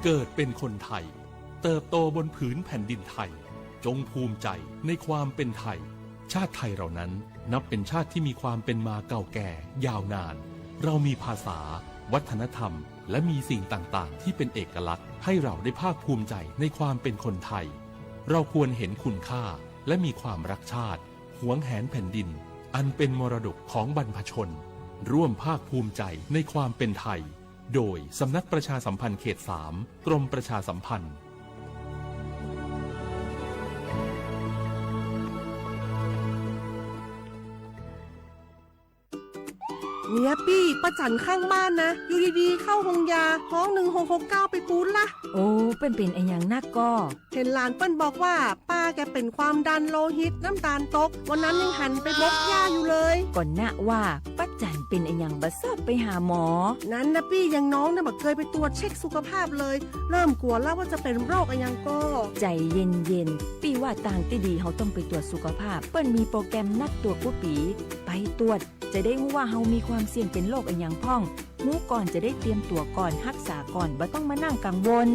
เกิดเป็นคนไทย เติบโตบนผืนแผ่นดินไทย จงภูมิใจในความเป็นไทย ชาติไทยเรานั้นนับเป็นชาติที่มีความเป็นมาเก่าแก่ยาวนาน เรามีภาษา วัฒนธรรม และมีสิ่งต่างๆ ที่เป็นเอกลักษณ์ ให้เราได้ภาคภูมิใจในความเป็นคนไทย เราควรเห็นคุณค่า และมีความรักชาติ หวงแหนแผ่นดิน อันเป็นมรดกของบรรพชน ร่วมภาคภูมิใจในความเป็นไทย โดยสำนักประชาสัมพันธ์เขต สาม กรมประชาสัมพันธ์ เนี่ยปี้ ป้าจั๋นข้างบ้านนะ อยู่ดีๆ เข้าโฮงยา ฮ้อง หนึ่งหกหกเก้า ไปปู๊ดละ โอ้ เปิ้นเป๋นอะหยังนักก่อ เห็นหลานเปิ้นบอกว่า ป้าแกเป็นความดันโลหิต น้ำตาลตก วันนั้นยังหันไปบกหญ้าอยู่เลย ก่อนนะว่า ป้าจั๋นเป๋นอะหยังบ่ชอบไปหาหมอ นั้นนะปี้ อย่างน้องเนี่ยบ่เคยไปตรวจเช็คสุขภาพเลย เริ่มกลัวแล้วว่าจะเป็นโรคอะหยังก่อ ใจ๋เย็นๆ ปี้ว่าตางตี้ดีเฮาต้องไปตรวจสุขภาพ เปิ้นมีโปรแกรมนัดตรวจกู้ปี๋ ไปตรวจ จะได้ฮู้ว่าเฮามีความเสี่ยงเป็นโรคอะหยังพ่อง ฮู้ก่อนจะได้เตรียมตั๋วก่อน ฮักษาก่อน บ่ต้องมานั่งกังวล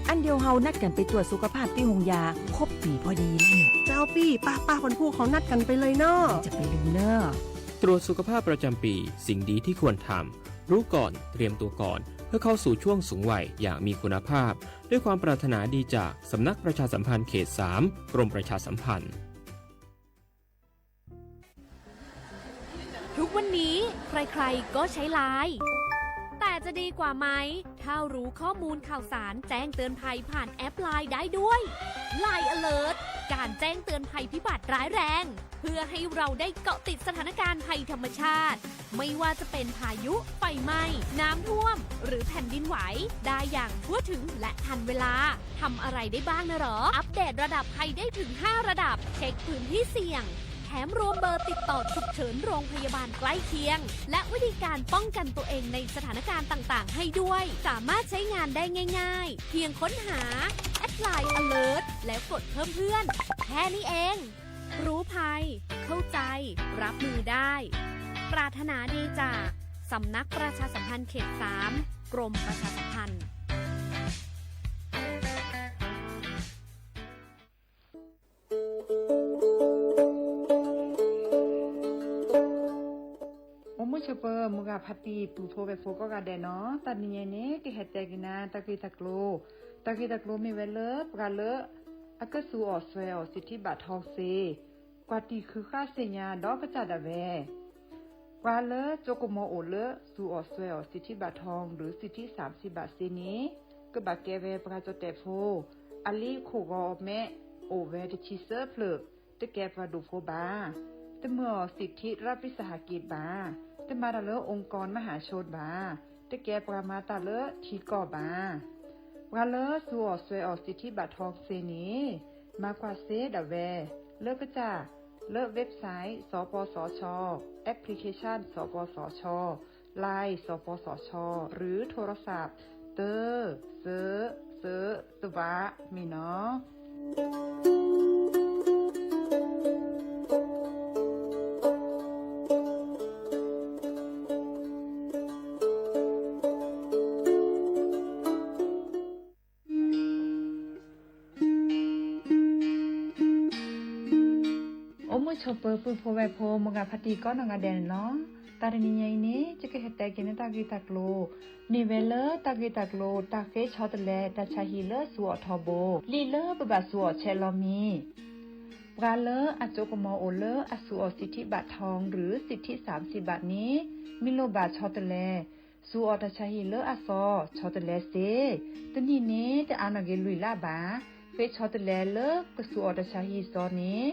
อั้นเดี๋ยวเฮานัดกั๋นไปตรวจสุขภาพตี้โฮงยา ครบปี๋พอดีแล้วเนี่ย เจ้าปี้ ป้าๆ วันพูกเฮานัดกั๋นไปเลยเนาะ จะไปลืมเน่อ ตรวจสุขภาพประจำปี สิ่งดีที่ควรทำ รู้ก่อน เตรียมตัวก่อน เพื่อเข้าสู่ช่วงสูงวัยอย่างมีคุณภาพ ด้วยความปรารถนาดีจากสำนักประชาสัมพันธ์เขต สาม กรมประชาสัมพันธ์ ทุกวันนี้ใครๆก็ใช้ไลน์ แต่จะดีกว่าไหม ถ้ารู้ข้อมูลข่าวสารแจ้งเตือนภัยผ่านแอปไลน์ได้ด้วย ไลน์ Alert การแจ้งเตือนภัยพิบัติร้ายแรง เพื่อให้เราได้เกาะติดสถานการณ์ภัยธรรมชาติ ไม่ว่าจะเป็นพายุ ไฟไหม้ น้ำท่วม หรือแผ่นดินไหว ได้อย่างทั่วถึงและทันเวลา ทำอะไรได้บ้างนะหรอ อัปเดตระดับภัยได้ถึง ห้า ระดับ เช็คพื้นที่เสี่ยง แถมรวมเบอร์ติดต่อฉุกเฉินโรงพยาบาลใกล้เคียง และวิธีการป้องกันตัวเองในสถานการณ์ต่างๆ ให้ด้วย สามารถใช้งานได้ง่ายๆ เพียงค้นหา แอดไลน์ Alert แล้วกดเพิ่มเพื่อน แค่นี้เอง รู้ภัย เข้าใจ รับมือได้ ปรารถนาดีจาก สำนักประชาสัมพันธ์เขต สาม กรมประชาสัมพันธ์ အိၣ်မုာ်ဆိးပၢၤ မုၢ်ဂၤဖါတံၢ် ပုၢ်ဖိဝဲၢ်ဖိကိးဂၤဒဲးနီၤ, တၢ်တနံၤအံၤန့ၣ် ကဟဲတဲက့ၤနၤ တၢ်ဂ့ၢ်တၢ်ကျိၤ, တၢ်ဂ့ၢ်တၢ်ကျိၤမ့ၢ်ဝဲလၢ ပှၤလၢ အကစူးအီၣ်စွဲအီၣ် စံးထံဘၣ်ထီၣ်စ့, ကွၢ်တံၢ်ဃုဃၣ်စ့ၣ်ညါဒီးကစၢ်ဒၣ်ဝဲ ပှၤလၢကၠိကမီၤအိၣ်လၢ စူးအီၣ်စွဲအီၣ် စံးထံဘၣ်ထီၣ် ဒီးစံးထံစၣ်စံးဘၣ်စ့န့ၣ် ကဘၣ်ကဲဝဲပှၤကၠီၣ်တဲၣ်ဖိ, အလံာ်ခိၣ်ဂီၤအမဲ အိၣ်ဝဲတဆံသၢဖျၢၣ်, တကဲပှၤဒိၣ်ဖိဘၣ်, တမၢအီၣ်စံးထံရၣ်ပံၣ်စဟးက့းဘၣ်, တမၤတၢ်လၢ องค์กรมหาชน ဘၣ်, တကဲပှၤမၤတၢ်လၢထံကီၢ်ဘၣ်. ပှၤလၢစူးအီၣ်စွဲအီၣ် စံးထံဘၣ်ထီၣ်စ့န့ၣ် မၤကွၢ်စ့ဒၣ်ဝဲ လၢကစၢ် လၢ website စပစချ, application စပစချ, Line စပစချ หรือโทรศัพท์ သၢ သၢ သၢ သၢ မ့ၢ်နီၤ. အိၣ်မုာ်ဆိးပၢၤ ပုၢ်ဖိဝဲၢ်ဖိ မုၢ်ဂၤဖါတံၢ်ကိးနီၢ်ဂၤဒဲးန့ၣ်လီၤ. တၢ်တနံၤညါအံၤန့ၣ် ယကဟဲတဲက့ၤန့ၢ်တၢ်ဂ့ၢ်တၢ်ကျိၤ, မ့ၢ်ဝဲလၢတၢ်ဂ့ၢ်တၢ်ကျိၤ တၢ်ဃ့ဆီတလဲ တၢ်ဆါဟံၣ်လၢစူးအီၣ်ထီဘိ, လံာ်လၢပဘၣ်စူးအီၣ်ဆဲးလီၤမံၤ. ပှၤလၢအကၠိကမီၤအိၣ်လၢအစူးအီၣ် စံးထံဘၣ်ထီၣ် ဒီးစံးထံစၣ်စံးဘၣ်န့ၣ် မ့ၢ်လိၣ်ဘၣ်ဆီတလဲ စူးအီၣ်တၢ်ဆါဟံၣ်လၢအစီ ဆီတလဲစ့, တနံၣ်န့ၣ် တအါနီၢ်က့ၤလွံၢ်လါဘၣ်. ဃ့ဆီတလဲလၢကစူးအီၣ်တၢ်ဆါဟံၣ်စီန့ၣ်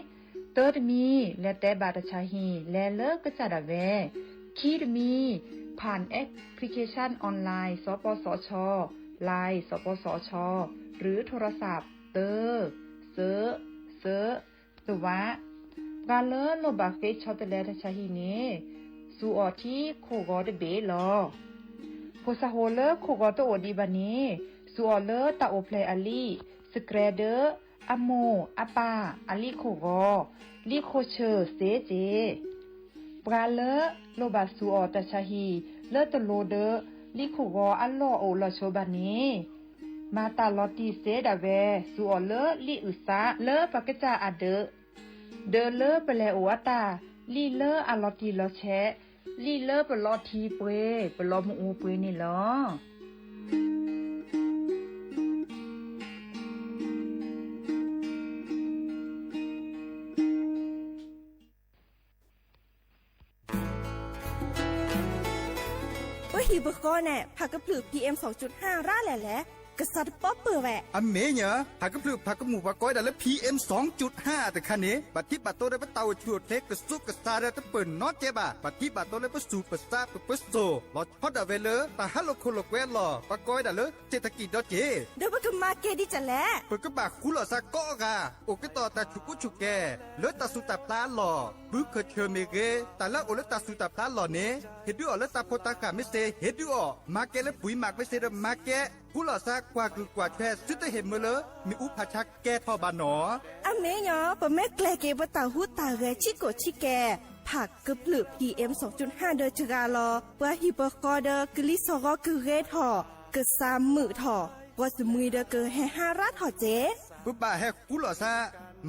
တၢတမံၤ လဲၤတဲဘၣ်တၢ်ဆါဟံၣ် လဲၤလၢကစၢ်ဒၣ်ဝဲ, ခံတမံၤ ผ่านแอปพลิเคชันออนไลน์ စပစချ, Line စပစချ หรือโทรศัพท์ သၢ သၢ သၢ သၢ သၢဝါ. ပှၤလၢလိၣ်ဘၣ်ဃ့ဆီတလဲတၢ်ဆါဟံၣ်န့ၣ် စူးအီၣ်ထံခိၣ်ဂီၤတဘ့ၣ်လီၤ. ဖိစၢ်ဖိလၢခိၣ်ဂီၤတအိၣ်ဒံးဘၣ်န့ၣ် စူးအီၣ်လၢတၢ်အိၣ်ဖျဲၣ်အလံာ် စကြဲးဒီး အမိၢ်အပၢ် အလံာ်ခိၣ်ဂီၤ လံာ်ခိၣ်ဆၢၣ်စ့က့ၤ. ပှၤလၢလိၣ်ဘၣ်စူးအီၣ်တၢ်ဆါဟံၣ် လၢတလိၤဒီး လံာ်ခိၣ်ဂီၤအလီၢ်အိၣ်လီၤဆိဘၣ်န့ၣ် မၤတၢ်လီၤတံၢ်စ့ဒၣ်ဝဲ စူးအီၤလၢလံာ်အုၣ်သးလၢပကစၢ်အဒၢး, ဒၢးလၢပလဲၤအိၣ်အတၢ်, လံာ်လၢအလီၤတံၢ်လီၤဆဲး, လံာ်လၢပလီၤထံပှ့ၤ ပလီၤမုၢ်အူပှ့ၤန့ၣ်လီၤ. ပဟံၣ်ပဃီန့ၣ် ဖးကဖျၢၣ် PM စူး ဟါ ရၣ်လဲၣ်လဲၣ်, ကစၢ်တပီၢ်ပၢၢ်ဝဲ. အမ့ၢ်ညီ, ဖးကဖျၢၣ်ဖးကမူၣ်ပှၤကိးဝဲဒၣ်လၢ PM စူး ဟါ တခါန့ၣ် ဘၣ်ထံးဘၣ်တိၢ်ဒီးပတၢ်အိၣ်ဆူၣ်အိၣ်ချ့ကစူးကစါဒီးတပၢၢ်နီတကဲဘၣ်. ဘၣ်ထံးဘၣ်တိၢ်လၢပစူၢ်ပစါပပၢၤစိၣ် လီၤဆီဒၣ်ဝဲလၢ တၢ်ဟးလိာ်ခိၣ်လိာ်ကွဲအလီၢ် ပှၤကိးဝဲဒၣ်လၢ เศรษฐกิจ ဒီးက့ၤ ဒီးပကမၤကဲဒ်လဲၣ်. ပကဘၣ်ဃူလိာ်သးကိးဂၤ အိၣ်ကတီၢ်တၢ်ဆူၣ်ကိၣ်ဆူၣ်ကဲ လၢတၢ်သူၣ်တၢ်ဖျးအလီၢ်, ဘုခၢၣ်ဆၢၣ်မ့ၢ်ဂ့ၤ, တၢ်လၢအအိၣ်လၢတၢ်သူၣ်တၢ်ဖျးအလီၢ်န့ၣ် ဟ့ၣ်ဒုးအီၤလၢတၢ်ဖိတၢ်ဃၢ်မ့ၢ်သ့ ဟ့ၣ်ဒုးအီၤ, မၤကဲလၢပှၤမၤကဲသ့ဒီးမၤကဲ, ဃူလိာ်သးကွၢ်ကုၢ်ကွၢ်ထွဲ သုတဟ့ၣ်မၢလၢ မ့ၣ်အူဖးဆါကဲထီၣ်ဘၣ်နီၤ. အမ့ၢ်ညီ, ပမ့ၢ်ကျဲၤက့ၤပတၢ်ဟူးတၢ်ဂဲၤဆံးကိာ်ဆံးကဲ, ဖးကဖျၢၣ် PM စူး ဟါ ဒီးတဂၤလီၤ. ပှၤဟံၣ်ပဃီဒီးကလံၤစီၣ်ဂီၤကဂ့ၤထီၣ်, ကစၢ်မုာ်ထီၣ်, ပှၤစမှံၤဒီးကဟဲဟါရၣ်ထီၣ်က့ၤ. ပဘၣ်ဟဲဃူလိာ်သး,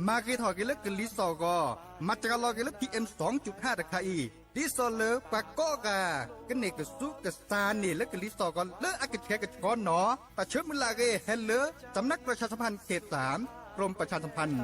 မၤဂ့ၤထီၣ်က့ၤလၢကလံၤစီၣ်ဂီၤ, မၤစှၤလီၤက့ၤလၢ PM စူး ဟါ တခါအံၤ, ဒ်သိးလၢပှၤကိးဂၤ ကန့ၢ်ကစူးကစါန့ၢ်လၢကလံၤစီၣ်ဂီၤလၢအကဆှဲကဆှီနီၤ. တၢ်ဆၢမုၢ်လၢ်အဂ့ၢ်ဟဲလၢ สำนักประชาสัมพันธ์เขตสาม กรมประชาสัมพันธ์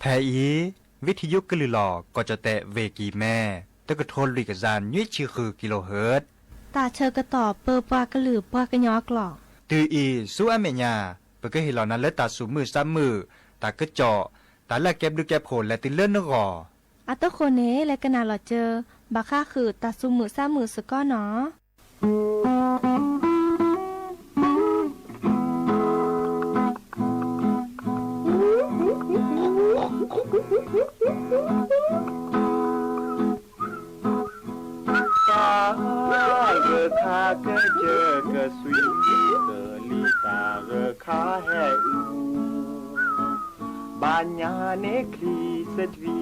ဖဲအံၤ ဝံထံယိကလုၢ်လီၤ ကီၢ်ကၠီၣ်တဲၣ် ဝ့ၢ်ကံၤမဲ, တကထိလွံၢ်ကယၤနွံဆံဃု kilohertz, တၢ်ဆၢကတီၢ်ပၢပှၤကလုာ်ပှၤကညီအကျိာ်, တုၤအံၤဆူအမဲာ်ညါ ပကဟ့ၣ်လီၤနၤလၢတၢ်သူၣ်မုာ်သးမုာ်, တၢ်ကစီၣ်, တၢ်လၢအကဲဘျုးကဲဖှိၣ်လဲၤတုၤလၢနဂီၢ်. အတဃိန့ၣ် လဲၤကနၣ်လီၤစၢၤ ဘၣ်ဃးဃုာ်တၢ်သူၣ်မုာ်သးမုာ်စ့ၢ်ကီးနီၤ. တၢ်ဂၢၢ်ခါကစၢၢ်ကစွံ, ကလံၤတၢ်ဂၢၢ်ခါဟဲအုၣ်, ဘၣ်ညါန့ၣ်ချံသတြံ,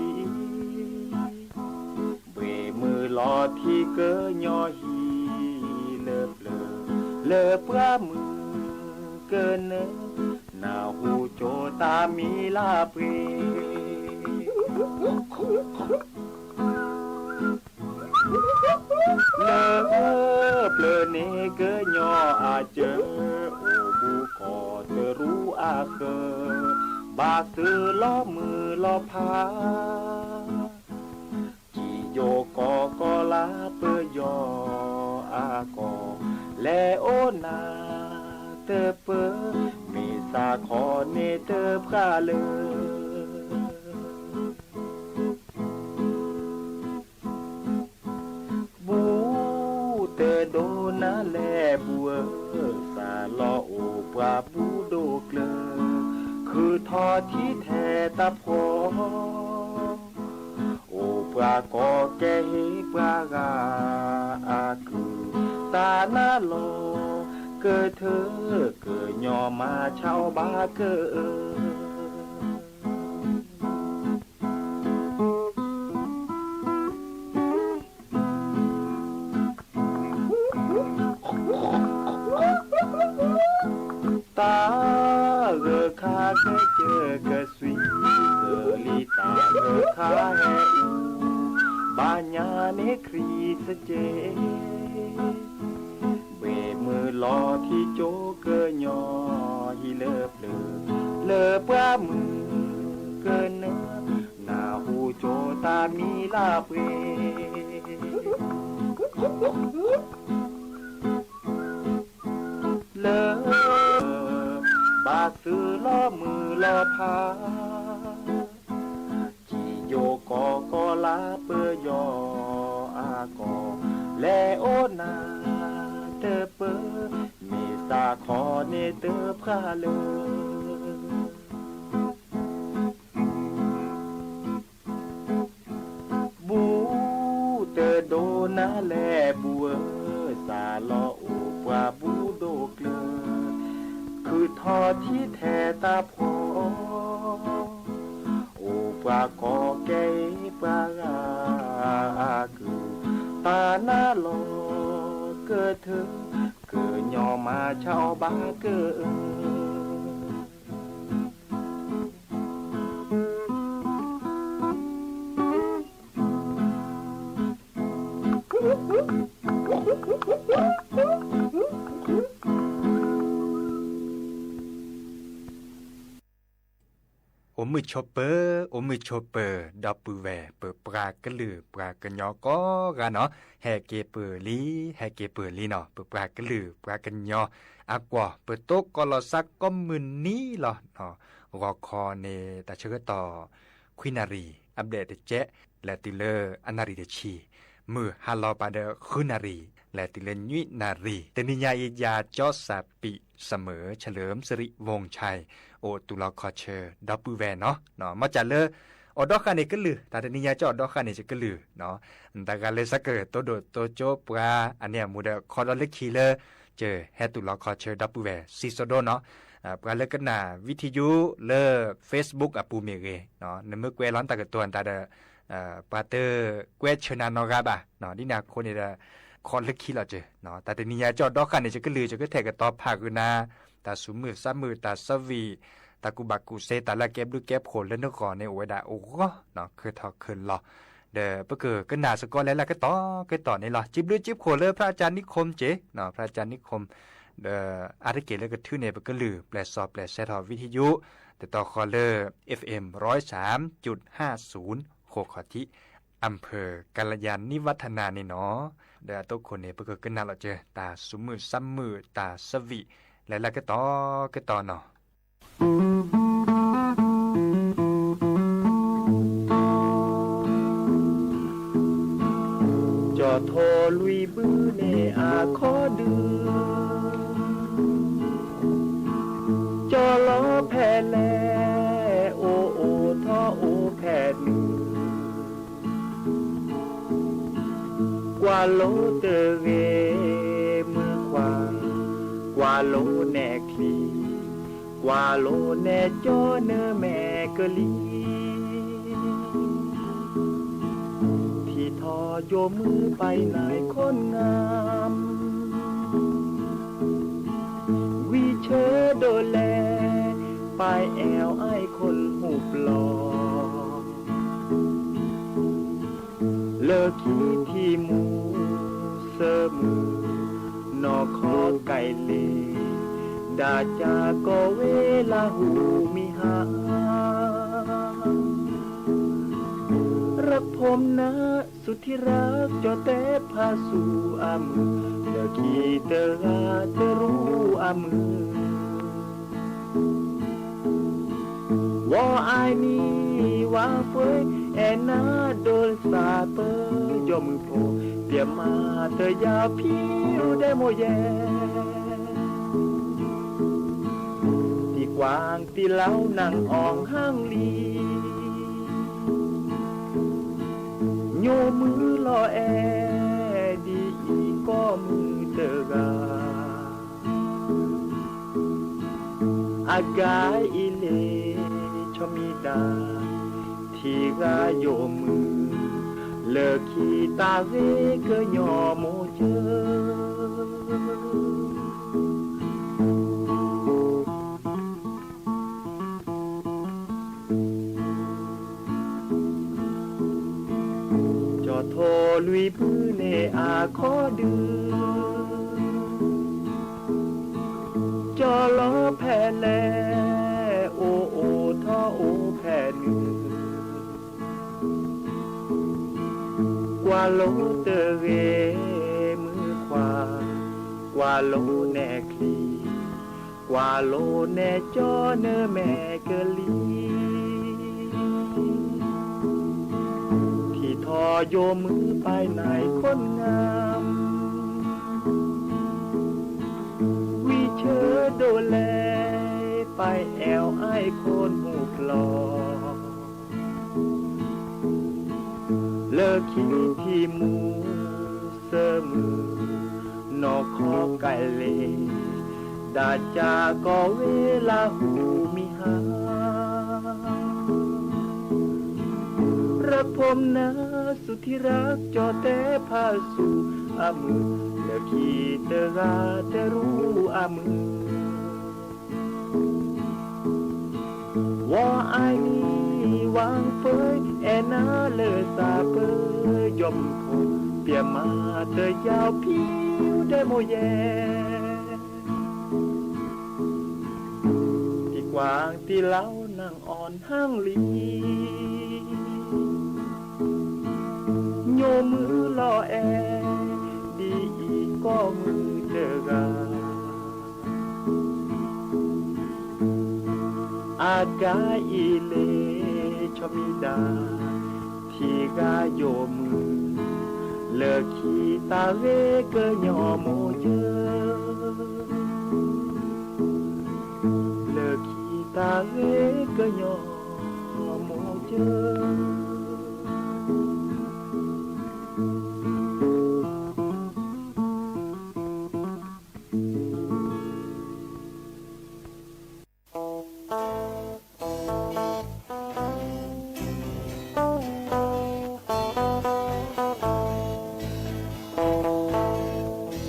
ဘှ့ၣ်မုၢ်လီၤထံကညီဟံၣ်လၢပျၢၤ, လၢပှၤမုၢ်ကနၢ, နၢ်ဟူကၠိတၢ်မံၤလၢပှဲၤ လၢပျၢၤန့ၣ်ကညီအစၢၤ, အိၣ်ဘူးကီၢ်တရူးအဃၢၤ, ဘၣ်သုးလီၤမုၢ်လီၤဖး, ကံယိၣ်ကီၢ်ကီလါပယီၤအကီၢ်, လဲၤအိၣ်နၢ်တပၢၢ်, မ့ၢ်သးခီန့ၣ်တဖျါလၢ ဘူးတဒိနၤလဲၣ်ဘူးဧၢ, သးလီၤအိၣ်ပှၤဘူးဒိၣ်ကျၢၤ, ခုၣ်ထီၣ်ထံထဲတၢ်ဖှီၣ်, အိၣ်ပှၤကီၢ်ကဲဟ့ၣ်ပှၤဂၤအကုၢ်, သးနၤလီၤကထၢ, ကညီမၤဆါအီၤဘၣ်ကအၢ တၢ်ဂၢၢ်ခါကစၢၢ်ကစွံ, ကလံၤတၢ်ဂၢၢ်ခါဟဲအုၣ်, ဘၣ်ညါန့ၣ်ချံသကဲး, ဘှ့ၣ်မုၢ်လီၤထံကၠိကညီဟံၣ်လၢပျၢၤ, လၢပှၤမုၢ်ကနၢ, နၢ်ဟူကၠိ တၢ်မံၤလၢပှဲၤ လၢ ဘၣ်သုးလီၤမုၢ်လီၤဖး ကံၣ်ယိၤကီၢ်ကီၢ်လၢပယီၤအကီၢ် လဲၤအိၣ်နၤတပၢၢ် မ့ၢ်သးခီန့ၣ်တဖျါလၢ ဘူးတဒိၣ်နၤလဲၣ်ဘူးဧၢ, စးလီၤအိၣ်ပှၤဘူးဒိၣ်ကျၢၤ, ခုၣ်ထီၣ်ထံထဲတၢ်ဖှီၣ်, အိၣ်ပှၤကီၢ်ကဲအ့ၣ်ပှၤဂၤအကုၢ်, တၢ်နါလီၤကထၢ, ကညီမၤဆါအီၤဘၣ်က့ၤ အိၣ်မုာ်ဆိးပၢၤ, အိၣ်မုာ်ဆိးပၢၤ, ဒီပုၢ်ဝဲၢ် ပပှၤကလုာ်ပှၤကညီကိးဂၤနီၤ, ဟဲက့ၤပၢၢ်လံ, ဟဲက့ၤပၢၢ်လံနီၤ, ပပှၤကလုာ်ပှၤကညီအကွီၢ် ပတိကိးလီၤစါကိးမုၢ်နံၤလီၤ. ဂီၤခီန့ၣ် တၢ်ဆၢကတီၢ် ခွံနၣ်ရံၣ် အဘျဲၣ်တကဲး လဲၤတုၤလၢအနၣ်ရံၣ်တဆံ, မုၢ်ဟါလီၤပာ်ဒီးဃုနၣ်ရံၣ် လဲၤတုၤလၢနွံနၣ်ရံၣ်, တနံၤညါအံၤ ယၤကၠီစၢ်ပံး စၢမုၢ် ဆၢလၢမုၢ်စရံးဝိၣ်ခၠၢၣ် အိၣ်တူၢ်လီၤခီဆၢ ဒီပုၢ်ဝဲၢ်နီၤ, မ်ကၢ်လၢ အိၣ်ဒီးဃာ်န့ၣ်ကလုၢ်, တၢ်တနံၤညါကၠီအိၣ်ဒီးဃာ်န့ၣ်ကလုၢ်, တဂၤလၢ စးကတိၤဒိၣ်တိၤကၠိပှၤ အန့ၣ်အမူဒီး ခီဒီးလၢခံလၢ ကဟဲတူၢ်လီၤခီဆၢ ဒီပုၢ်ဝဲၢ် စံးစိဒိနီၤ, ပှၤလၢကနၣ် ဝံထယု လၢ Facebook အပူၤမ့ၢ်ဂ့ၤ, နမ့ၢ်ကွဲးလီၤနတၢ်ကတိၤတၢ်ဒီး ပှၤတကွဲးဆၢနၤနီတဂၤဘၣ်, ဒ်န့ၣ်အဃိန့ၣ်ဒီး ခီလၢခံလီၤက့ၤ, တၢ်တနံၤညါကၠီအိၣ်ဒီးဃာ်န့ၣ်ကလုၢ် ယကထဲးကတီၤဖးကနၤ တၢ်ဆူးမုၢ်သးမုာ် တၢ်သဝံၣ် တၢ်ကူၣ်ဘၣ်ကူၣ်သ့ တၢ်လၢကဲဘျုးကဲဖှိၣ်လၢနဂီၢ်န့ၣ် အိၣ်ဝဲဒၣ်အိၣ်ဂီၢ် ခဲထီၣ်ခဲလီၤ, ဒီးပကကနၣ်စ့ၢ်ကီးလၢလၢကတီၢ်ကတီၢ်န့ၣ်လီၤ. စံးဘျုးစံးဖှိၣ်လၢ พระอาจารย์นิคม က့ၤ, พระอาจารย์นิคม ဒီးအါတက့ၢ်လၢကထုးန့ၢ်ပကလုၢ် ပျဲၢ်စီၤပျဲၢ်ဆဲးထီၣ် ဝံထယု တတီၤဃီလၢ FM ร้อยสามจุดห้าศูนย์ ဃိးခီၣ်ထံး อำเภอกัลยาณิวัฒนา န့ၣ်နီၤ, ဒီးအတိခိၣ်န့ၣ် ပကကနၣ်လီၤက့ၤ တၢ်ဆူးမုၢ်သးမုာ် တၢ်သဝံၣ် လၢလၢကတီၢ်ကတီၢ်နီၤ. ကၠီၣ်ထိၣ်လွံၢ်ဘုန့ၣ်အခီဒုး, ကၠီၣ်လီၤဖဲလဲၣ် အိၣ်အိၣ်ထီၣ်အိၣ်ဖဲန့ၣ် ကွၢ်လိတဂ့ၤမုၢ်ခွါ, ကွၢ်လိနဲၣ်ချံ, ကွၢ်လိနဲၣ်ကၠီနမဲာ်ကလံၤ, ထံထီၣ်ယိာ်မုၢ်ပၢ်နၤခိၣ်နၢ် ဝံၤဆၢဒိၣ်လဲၣ် ပၢ်အဲၣ်အံၤခိၣ်ဟူးပျီၢ် လၢခံထံမူ ဆၢမုၢ် နီၢ်ခီကဲလ့ ဒၣ်ကၢ်ကီၢ်ဝ့ၢ် လၢဟူမံဟါ รักผมนะ สุดที่รัก ကၠီၣ်တဲဖးဆူအမုၢ် လၢခံတဂၤတရူးအမုၢ် ဝီၤအါနံၤ ဝါပှဲၤ အဲၣ်နၤဒိၣ်စၢ်ပၢ ယီၢ်မုၢ်ဖိ ပျဲမၤတယၤဖံးရူဒဲမိၢ်ယဲ တံၤကွၢ်တံၤလီနၢ်အီၣ်ဟၣ်လံ ညိမုၢ်လီၤအဲၣ် ဒ်အံၤကီၢ်မုၢ်တဂၤ အဂၤအံၤလ့ ဆီမံၤဒၣ် ထံဂၤယိာ်မုၢ် လၢခံတၢ်ဂ့ၤကညီမိၢ်ကၢ ကၠီၣ်ထိၣ်လွံၢ်ဘုန့ၣ်အခီဒုး ကၠီၣ်လီၤဖဲလဲၣ် အိၣ်အိၣ်ထီၣ်အိၣ်ဖဲန့ၣ် ကွၢ်လိတဂ့ၤ မုၣ်ခွါ, ကွၢ်လိနဲၣ်ချံ, ကွၢ်လိနဲၣ်ကၠီနမဲာ်ကလံၤ, ထံၣ်ထီၣ်ယိာ်မုၣ်ပၢ်နၤအံၤခိၣ်နၢ် ဝံၤဆၢဒိၣ်လဲၣ် ပၢ်အဲၣ်အီၤအခိၣ်နူာ်ဖျီၣ်, လၢခံထံၣ်မူစၢမုၢ် နီၢ်ခီကၢ်လ့ၤ, ဒၣ်ကၢ်ကီၢ်ဝ့ၢ်လၢဟူမံဟါ รักผมนะสุดที่รัก ကၠီတဲဖးစူၤအမုၢ် လၢခံတဂၤတရူးအမုၢ် ဝီၤအါနံၤ ဝၣ်ဖၢ အဲၣ်နၤလၢသးပၢ ယီၢ်မုၢ်ဖိ ပျဲမၤတယၢ်ဖံးဒဲးမိၢ်ယဲ တံၤကွၢ်တံၤလီၤနၢ်အီၣ်နၢ်လံ ညိၣ်မုၢ်လီၤအဲၣ် ဒ်အံၤကီၢ်မုၢ်တဂၤ အဂၤအံၤလၢ ဆီမံၤဒၣ် ထံဂၤယိာ်မုၢ် လၢခံသးဂ့ၤကညီမိၢ်ယၢ လၢခံသးဂ့ၤကညီမိၢ်ယ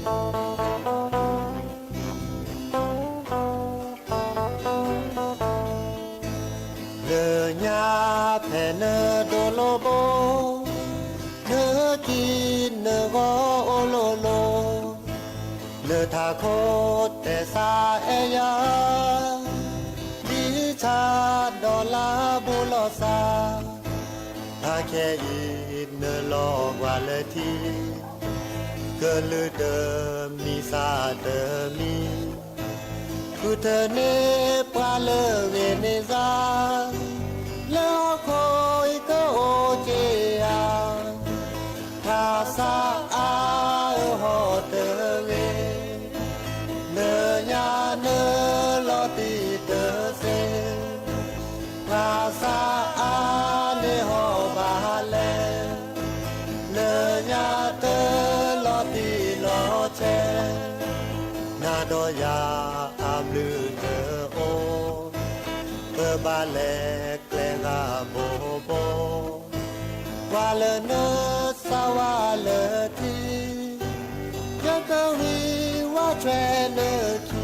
ၢ လၢညါဖဲနဒိၣ်လိာ်ဘိ, နခံနဂီၤအိၣ်လိာ်လိာ်, နထးခိၣ်တဲဆါအဲၣ်ယၤ, ဒ်ဆၣ်ဒီးလါဘူးလိာ်သး, ဖးခဲအံၤနလီၤကွၢ်လၢထံ, ကလုၢ်တမံၤသးတမံၤ ဃုထၢန့ၢ်ပှၤလၢဂ့ၤန့ၢ်စါ, လၢဟီၣ်ခိၣ်အံၤကအိၣ်က့ၤဧါ, ဖှါဆါအါဧၢဟီၣ်တဂ့ၤ, လၢညါနလီၤတံၢ်တသ့, ဖှါဆါအါန့ၢ်ဟီၣ်ဘၣ်လဲၣ်, လၢညါတလီၤတံၢ်လီၤဆဲး, နၤဒီးယၤအဘျုးတအိၣ်, ပဘၣ်လဲၤကျဲဂၤဘိဘိ, ကွၢ်လၢနစၢ်ဝါလၢထံ, ယကဝံၤဝးထွဲနခံ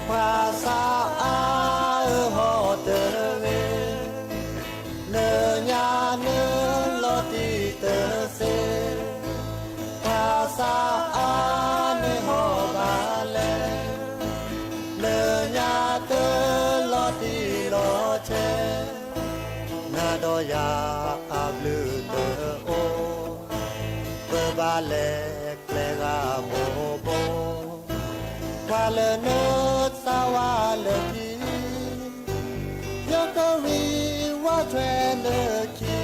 ဖှါဆါအါဧၢဟီၣ်တဂ့ၤ, လၢညါနလီၤတံၢ်တသ့, ဖှါဆါအါန့ၢ်ဟီၣ်ဘၣ်လဲၣ်, လၢညါတလီၤတံၢ်လီၤဆဲး, နၤဒီးယၤအဘျုးတအိၣ်, ပဘၣ်လဲၤကျဲဂၤဘိဘိ, ကွၢ်လၢနစၢ်ဝါလၢထံ, ယကဝံၤဝးထွဲနခံ.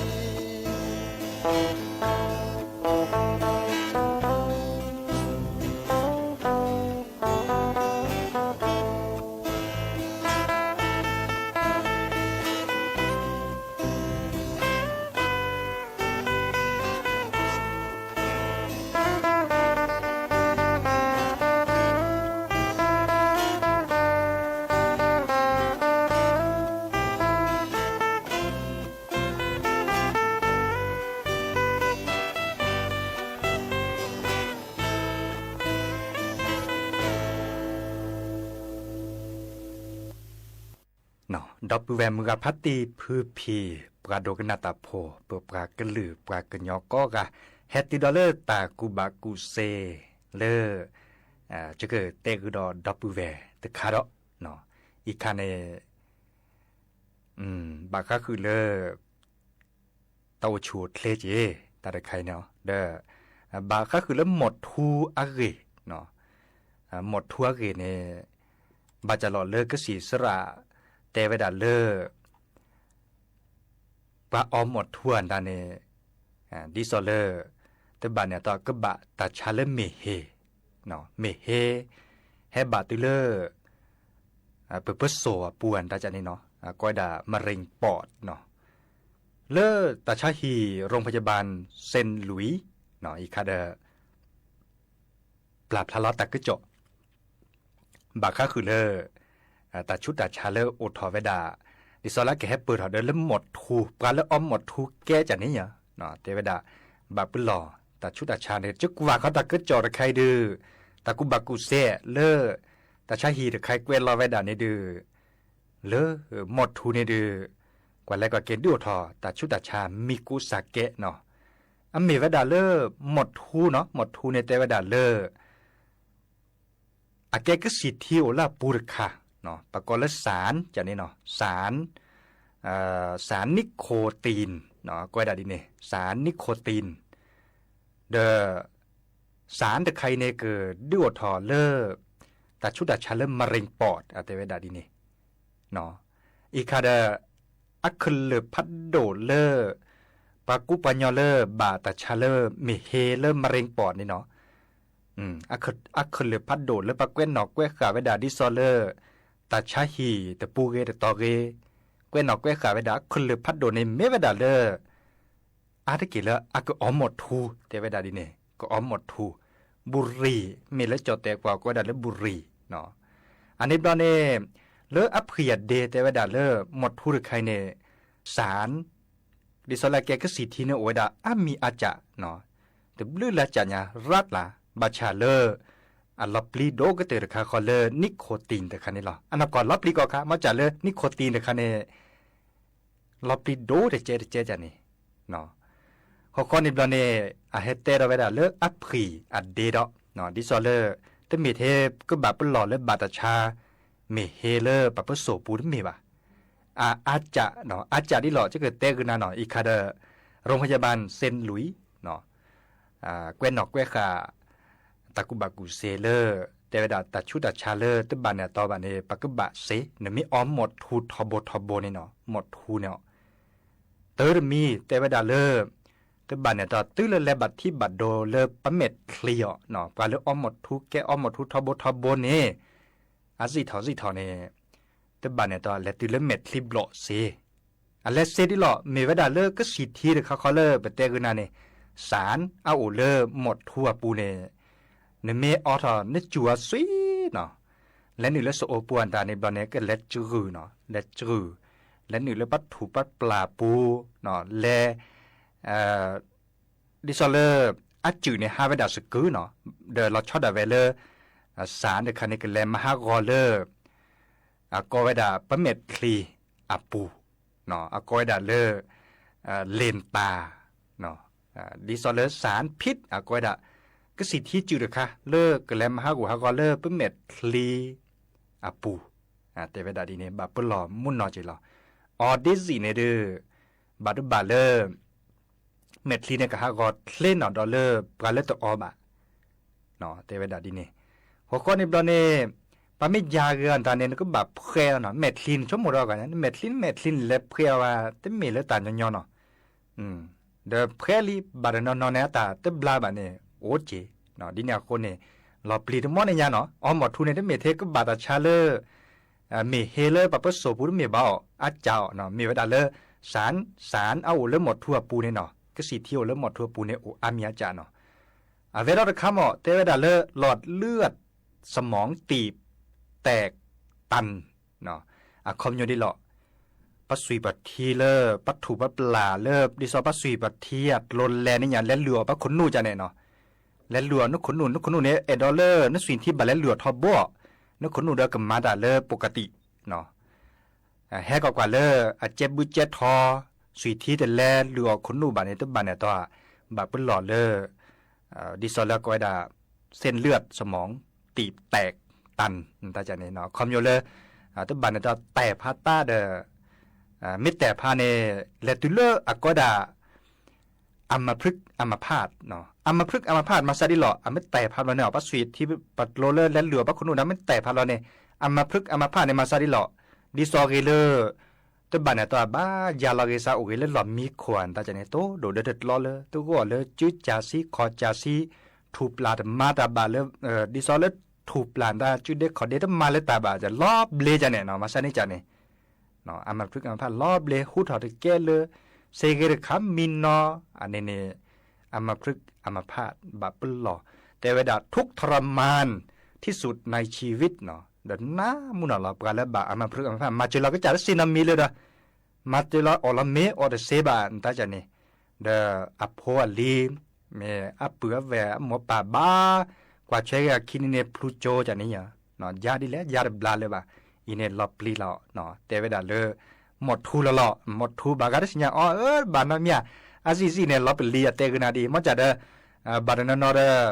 ဒီပုၢ်ဝဲၢ်မုၢ်ဂၤဖးတံၢ်ဖုဖံး ပှၤဒိကနၣ်တၢ်ဖိ ပပှၤကလုာ်ပှၤကညီကိးဂၤ ဟဲတုၤဒီးလၢတၢ်ကူၣ်ဘၣ်ကူၣ်စ့လၢ ယကတဲဃုာ်ဒီးဒီပုၢ်ဝဲၢ်တခါဒီး အံၤခါန့ၣ် ဘၣ်ဃးဃုာ်လၢ တၢ်အိၣ်ဆူၣ်အိၣ်ချ့က့ၤ တၢ်တခါအံၤန့ၣ် ဒီး ဘၣ်ဃးဃုာ်လၢမိၢ်ထူအဂ့ၢ် မိၢ်ထူအဂ့ၢ်န့ၣ် ဘၣ်ကးလီၤလၢကစံးစရၣ် တဲဝဲဒၣ်လၢ ပှၤအီမိၢ်ထူအတၢ်န့ၣ် ဒ်သိးလၢ တဘၣ်န့ၣ်အတီၢ်ကဘၣ်တၢ်ဆါလၢမ့ၢ်ဟ့ မ့ၢ်ဟ့ ဟဲဘၣ်တုၤလၢ ပပၢၤစိၣ်အပူၤအတၢ်န့ၣ်နီၤ ကိးဝဲဒၣ် marine port နီၤ လၢတၢ်ဆါဟံၣ် โรงพยาบาลเซนต์หลุยส์ အံၤခါဒီး ပျၢ်ဖျါလီၤတၢ်ကစီၣ် ဘၣ်ဃးဃုာ်လၢ တၢ်ဆူးတၢ်ဆါလၢအိၣ်ထီၣ်ဝဲဒၣ် ဒ်သိးလၢကဟဲပၢၢ်ထီၣ်ဒီးလၢမိၢ်ထူ ပှၤလၢအီမိၢ်ထူကဲကၢ်န့ၣ် တဲဝဲဒၣ် ဘၣ်ပလီၢ်တၢ်ဆူးတၢ်ဆါန့ၣ် ကကွၢ်ဃီတၢ်ကစီၣ်တခါအံၤဒုး တၢ်ကူၣ်ဘၣ်ကူၣ်စ့လၢ တၢ်ဆါဟံၣ်တခါအံၤကွဲးလီၤဝဲဒၣ်န့ၣ်ဒုး လၢမိၢ်ထူန့ၣ်ဒုး ကွၢ်လဲၤကွၢ်က့ၤဒုးအိၣ်ထီၣ်တၢ်ဆူးတၢ်ဆါမံၤကူစးကဲနီၤ အမ့ၢ်ဝဲဒၣ်လၢ မိၢ်ထူနီၤ မိၢ်ထူန့ၣ်တဲဝဲဒၣ်လၢ အကဲကစံၣ်ထံအိၣ်လၢအပူၤတခါ ပကိးလၢ စၣ်ကန့ၣ်နီၤ စၣ် စၣ်နံၣ်ခိၣ်တံၣ် ကိးဝဲဒၣ်ဒ်န့ၣ် စၣ်နံၣ်ခိၣ်တံၣ် ဒီး စၣ်တခါအံၤန့ၣ် ကဒုးအိၣ်ထီၣ်လၢ တၢ်ဆူးတၢ်ဆါလၢ marine port အတဲဝဲဒၣ်ဒ်န့ၣ် အံၤခါဒီး အကလုာ်ဖးဒိၣ်လၢ ပှၤကူပှၤညီလၢဘၣ်တၢ်ဆါလၢမ့ၢ်ဟ့လၢ marine port န့ၣ်နီၤ အကလုာ်ဖးဒိၣ်လၢပှၤကွဲးနီၣ်ကွဲးဃာ်ဝဲဒၣ်ဒ်သိးလၢ တၢ်ဆါဟံၣ်တပူၤဂ့ၤတတီၤဂ့ၤ ကွဲးနီၣ်ကွဲးဃာ်ဝဲဒၣ်အကလုာ်ဖးဒိၣ်န့ၣ် မ့ၢ်ဝဲဒၣ်လၢ အါတက့ၢ်လၢအကအီမိၢ်ထူ တဲဝဲဒၣ်ဒ်န့ၣ် ကအီမိၢ်ထူ ဘူရံၤ မ့ၢ်လၢကၠီၣ်တဲာ်ကွၢ်ကိးဝဲဒၣ်လၢဘူရံၤ အန့ၣ်ဘျီန့ၣ် လၢအဖှံၣ်အဒ့တဲဝဲဒၣ်လၢမိၢ်ထူတခါအံၤန့ၣ် စၣ် ဒ်သိးလၢအကဲကစံၣ်ထံန့ၣ်အိၣ်ဝဲဒၣ်အါမံၤအါကၢ် တဘျုးလၢကၢ်ညါရၣ်လၢ် ဘၣ်ဆၣ်လၢ အလီၤပျံၤဒိၣ်ကတၢၢ်တခါဃီလၢ နံၣ်ခိၣ်တံၣ်တခါန့ၣ်လီၤ. အနီၢ်ကီၢ်လီၤပျံၤကီၢ်ခါ မ့ၢ်ကၢ်လၢနံၣ်ခိၣ်တံၣ်တခါန့ၣ် လီၤပျံၤဒိၣ်တကဲတကဲကၢ်န့ၣ် ဃီဃီန့ၣ်ဘျီန့ၣ် အဟဲတဲထီၣ်ဝဲဒၣ်လၢအဖှံၣ်အဒ့ဒီး ဒ်သိးလၢ တမ့ၢ်ထဲကဘၣ်ပလီၢ်လၢဘၣ်တၢ်ဆါ မ့ၢ်ဟ့လၢပပၢၤစိၣ်ပူၤတမ့ၢ်ဘၣ်. အအါကၢ် အါကၢ်ဒ်လီၤ ကကတဲဂုာ်နၤနီၤ အံၤခါဒီး โรงพยาบาลเซนต์หลุยส์ ကွဲးနီၣ်ကွဲးဃာ် တၢ်ကူၣ်ဘၣ်ကူၣ်စ့လၢ တဲဝဲဒၣ်တၢ်ဆူးတၢ်ဆါလၢတဘၣ်န့ၣ်အတီဘၣ်န့ၣ် ပကဘၣ်စ့ နမ့ၢ်အီမိၢ်ထူထီဘိထီဘိန့ၣ်နီၤ မိၢ်ထူန့ၣ် တၢ်တမံၤတဲဝဲဒၣ်လၢ တဘၣ်န့ၣ်အတီ တုၤလၢလဲၤဘၣ်ထံဘၣ်ဒိလၢပမဲာ်ချံအီၤ ပှၤလၢအီမိၢ်ထူကဲအီမိၢ်ထူထီဘိထီဘိန့ၣ် အစံၣ်ထီၣ်စံၣ်ထီၣ်န့ၣ် တဘၣ်န့ၣ်အတီ လဲၤတုၤလၢမဲာ်ချံဘျီၣ်စ့ အလဲၤစ့ဒ်လီၤ မ့ၢ်ဝဲဒၣ်လၢကစံၣ်ထံတခါဃီလၢပတဲဂုာ်နၤန့ၣ် စၣ်အအိၣ်လၢမိၢ်ထူအပူၤန့ၣ် နမ့ၢ်အီထီၣ်နစူၢ်အီၤစ့နီၤ လဲၤနုာ်လၢစအိပူၤအတၢ်န့ၣ်ဘျီန့ၣ် ကလဲၤစှုၣ်နီၤ လဲၤစှုၣ် လဲၤနုာ်လၢပှၤထူၣ်ပှၤပျၢ်ပူၤ လဲၤ ဒ်သိးလၢ အစုၣ်န့ၣ်ဟးဝဲဒၣ်စကုၤနီၤ ဒီးလီၤဆီဒၣ်ဝဲလၢ စၣ်တခါန့ၣ် ကလဲၤမၤဟးဂီၤလၢ အကိးဝဲဒၣ်ပမဲာ်ချံအပူၤ အကိးဝဲဒၣ်လၢ လ့ၣ်တၢ် ဒ်သိးလၢစၣ်ဖံး အကိးဝဲဒၣ် ကစံၣ်ထံစုၣ်တခါ လၢကလဲၤမၤဟးဂီၤဟးဂီၤလၢပမဲာ်ချံအပူၤ တဲဝဲဒၣ်ဒ်န့ၣ် ဘၣ်ပလီၢ်မုၢ်နီၢ်က့ၤလီၤ. အီၤဒ်စံးန့ၣ်ဒုး ဘၣ်တဘၣ်လၢ မဲာ်ချံန့ၣ်ကဟးဂီၤချ့နီၤဒီးလၢပှၤလၢတအီဘၣ် တဲဝဲဒၣ်ဒ်န့ၣ် ဃီဃီန့ၣ်ဘျီန့ၣ် ပှၤမ့ၢ်ယၤဂ့ၤအတၢ်န့ၣ် နကဘၣ်ဖှဲအီၤနီၤ မဲာ်ချံန့ၣ် ဆိကမိၣ်ဒီးဂၤ မဲာ်ချံမဲာ်ချံန့ၣ် လဲၤဖှဲအီၤဝဲ တမ့ၢ်လၢတၢ်ညီညီနီၤ ဒီးဖှဲလံ ဘၣ်တနီၤနီၤန့ၣ် အတၢ်တဘျါဘၣ်န့ၣ် အိၣ်က့ၤ ဒ်န့ၣ်အဃိန့ၣ် လီၤပျံၤတမီၢ်န့ၣ်ညါနီၤ အီမိၢ်ထူန့ၣ် တမ့ၢ်ထဲကဘၣ်တၢ်ဆါလၢ မ့ၢ်ဟ့လၢပပၢၤစိၣ်ပူၤတမ့ၢ်ဘၣ်အီၤ အါကၢ်အီၤ မ့ၢ်ဝဲဒၣ်လၢ စၣ် စၣ်အအိၣ်လၢမိၢ်ထူအပူၤန့ၣ်နီၤ ကစံၣ်ထံအိၣ်လၢမိၢ်ထူအပူၤန့ၣ် အိၣ်အါမံၤအါကၢ်နီၤ အဝဲဒီးတခါမး တဲဝဲဒၣ်လၢ หลอดเลือดสมองตีบแตกตัน အခီပညီဒ်လီၤ ပှၤစွံၣ်ပှၤထံလၢ ပှၤထူၣ်ပှၤပျၢ်လၢ ဒ်သိးပှၤစွံၣ်ပှၤထံအကျိၤလဲၤန့ၣ်ညါ လဲၤလုၢ်အီၣ်ပှၤခိၣ်နူာ်ကန့ၣ်နီၤ လဲၤလုၢ်အီၣ်နခိၣ်နူာ် နခိၣ်နူာ်န့ၣ် အဲၣ်ဒိးလၢ နစွံၣ်ထံဘၣ်လဲၤလုၢ်အီၣ်ထီဘိ နခိၣ်နူာ်ဒီးကမၤတၢ်လၢ ပကတံၣ် ဟဲကီးကွၢ်လၢ အကဲဘုကဲထီ, သွံၣ်ထံတလဲလုၢ်အီၣ်ခိၣ်နူာ်ဘၣ်န့ၣ် တဘၣ်နဲၣ်တီ ဘၣ်ပလီၢ်လၢ ဒ်သိးလၢအကိးဝဲဒၣ် เส้นเลือดสมองตีบแตกตัน တၢ်န့ၣ် ခီဖျိလၢ တဘၣ်နဲၣ်တီတဲာ်ဖးတၢ်ဒီး မ့ၢ်တဲာ်ဖးန့ၣ် လဲၤတုၤလၢအကိးဝဲဒၣ် อัมพฤกษ์อัมพาต อัมพฤกษ์อัมพาต မၤစၢ်ဒ်လီၤ အမ့ၢ်တဲာ်ဖးလီၤန့ၣ် ပှၤသွံၣ်ထံပကျိလၢလဲလုၢ်အီၣ်ဘၣ်ခိၣ်နူာ်ဒီး မ့ၢ်တဲာ်ဖးလီၤန့ၣ် อัมพฤกษ์อัมพาต န့ၣ် မၤစၢ်ဒ်လီၤ ဒ်သိးဂ့ၤလၢ တဘၣ်နဲၣ်တီဘၣ်ယၤလီၤဂ့ၤစးအိၣ်ဂ့ၤလၢလီၢ်မံခိၣ်ဧါ တၢ်န့ၣ် တိၢ်ဒိၣ်ဒီတကျီလၢ တဂီၢ်လၢကၠူကၠၤဆံ ခီၣ်ကၠၤဆံ ထူၣ်ပျၢ်တမၤတၢ်ဘၣ်လၢ ဒ်သိးလၢထူၣ်ပျၢ်တၢ် ကၠူဒ့ခီၣ်ဒ့တမၤလၢတၢ်ဘၣ် လီၤဘျ့ကန့ၣ် မၤစၢ်န့ၣ်ကန့ၣ် อัมพฤกษ์อัมพาต လီၤဘျ့ ဟူထီၣ်တကဲလၢ စ့ဂ့ၤတခါမံနီၤ အန့ၣ်န့ၣ် อัมพฤกษ์อัมพาต ဘၣ်ပလီၢ် တဲဝဲဒၣ် ทุกข์ทรมานที่สุดในชีวิต ဒီးနးမုၢ်နီၢ်လီၤ ပှၤလၢဘၣ် อัมพฤกษ์อัมพาต မၤစၢၤလီၤကစၢ်တစ့နီတမံၤလၢဒီး မၤစၢၤလီၤအီၣ်လီၤမ့ၤအီၣ်တသ့ဘၣ် တၢ်န့ၣ် ဒီးအဖိအလံၤ မ့ၢ်အပုၢ်အဝဲၢ်အမိၢ်ပၢ်ဘၣ် ကွၢ်ထွဲက့ၤအခံန့ၣ်န့ၣ် ဖျူကၠိကန့ၣ် ယါဒ်လဲၣ် ယါတဘျါလၢၤဘၣ် အံၤန့ၣ်လီၤပျံၤလီၤ တဲဝဲဒၣ်လၢ မိၢ်ထူလီၤလီၤ မိၢ်ထူဘၣ်ဂၤတသ့ၣ်ညါအီၤ အၢ ဘၣ်နီတမံၤ အစံၣ်စံၣ်န့ၣ် လီၤပျံၤအတဲကနၣ်ဒ်အံၤ မ့ၢ်ကဒီး ဘၣ်တနီၤနီၤ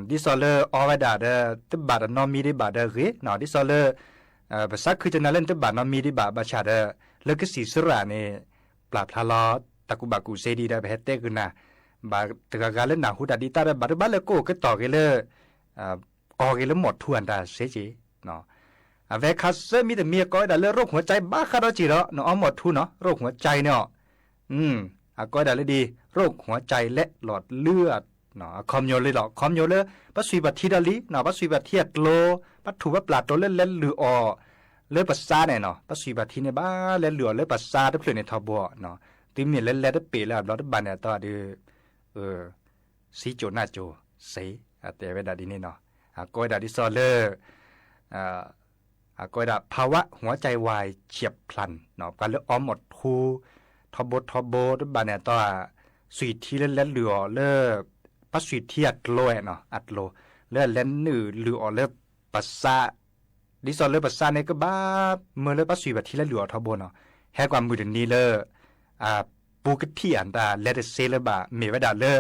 ဒီး ဒ်သိးလၢအီဝဲဒၣ်ဒီး တဘၣ်တနီတမံၤဒံးဘၣ်ဒီးဂ့ၤ ဒ်သိးလၢ ပသးခုကနၣ်လၢနတဘၣ်နီတမံၤဒံးဘၣ် ဘၣ်ဆၣ်ဒီး လၢကစံၣ်စရၣ်န့ၣ် ပျၢ်ဖျါလီၤ တၢ်ကူၣ်ဘၣ်ကူၣ်သ့ဒ်ဒီး ပဟဲတဲကနၣ် ဘၣ်တဂၤဂၤလၢနၢ်ဟူတၢ်ဒ်တၢ်ဒီး ဘၣ်တဘၣ်လၢကအိၣ်ကတီၢ်ဂ့ၤလၢ အီဂ့ၤလၢမိၢ်ထူအတၢ်စ့က့ၤ အဝဲခါဆၢမံတမံၤအကိးဝဲဒၣ်လၢ โรคหัวใจ ဘၣ်ဃးဒီးစ့ၢ်ဒီး နအီမိၢ်ထူနီၤ โรคหัวใจ န့ၣ်အီၤ အကိးဝဲဒၣ်လၢဒ် โรคหัวใจ လၢလီၤလုၢ် အခီပညီလၢလီၤ အခီပညီလၢ ပှၤသွံၣ်ပှၤထံဒီးလံ ပှၤသွံၣ်ပှၤထံအကျိ ပှၤထူၣ်ပှၤပျၢ်ကျိလၢလဲလုၢ်အီၣ် လၢပစါန့ၣ်နီၤ ပှၤသွံၣ်ပှၤထံန့ၣ် ဘၣ်လဲလုၢ်အီၣ်လၢပစါတဖျၢၣ်န့ၣ်ထီဘိ တုၤမ့ၢ်လၢလဲတပ့ၤလၢအဘျီတဘၣ်န့ၣ်အတီဒီး စံကၠိၣ်နၢ်ကၠိၣ်စ့ အတဲဝဲဒၣ်ဒ်န့ၣ်နီၤ အကိးဝဲဒၣ်ဒ်သိးလၢ အကိးဝဲဒၣ် ภาวะหัวใจวายเฉียบพลัน ပှၤလၢအီမိၢ်ထူ ထီဘိထီဘိတဘၣ်န့ၣ်အတီ သွံၣ်ထံလၢလဲလုၢ်အီၣ်လၢ ပှၤသွံၣ်ထံအကျိနီၤ အကျိ လၢလဲနုာ်လုၢ်အီၣ်လၢပစါ ဒ်သိးလၢပစါန့ၣ် ကဘၣ်မၢလၢပှၤသွံၣ်ပှၤထံလဲလုၢ်အီၣ်ထီဘိနီၤ ဟဲကွၢ်မုၢ်တနံၤလၢ အပူကထံၣ်အတၢ်လဲတသ့လၢၤဘၣ် မ့ၢ်ဝဲဒၣ်လၢ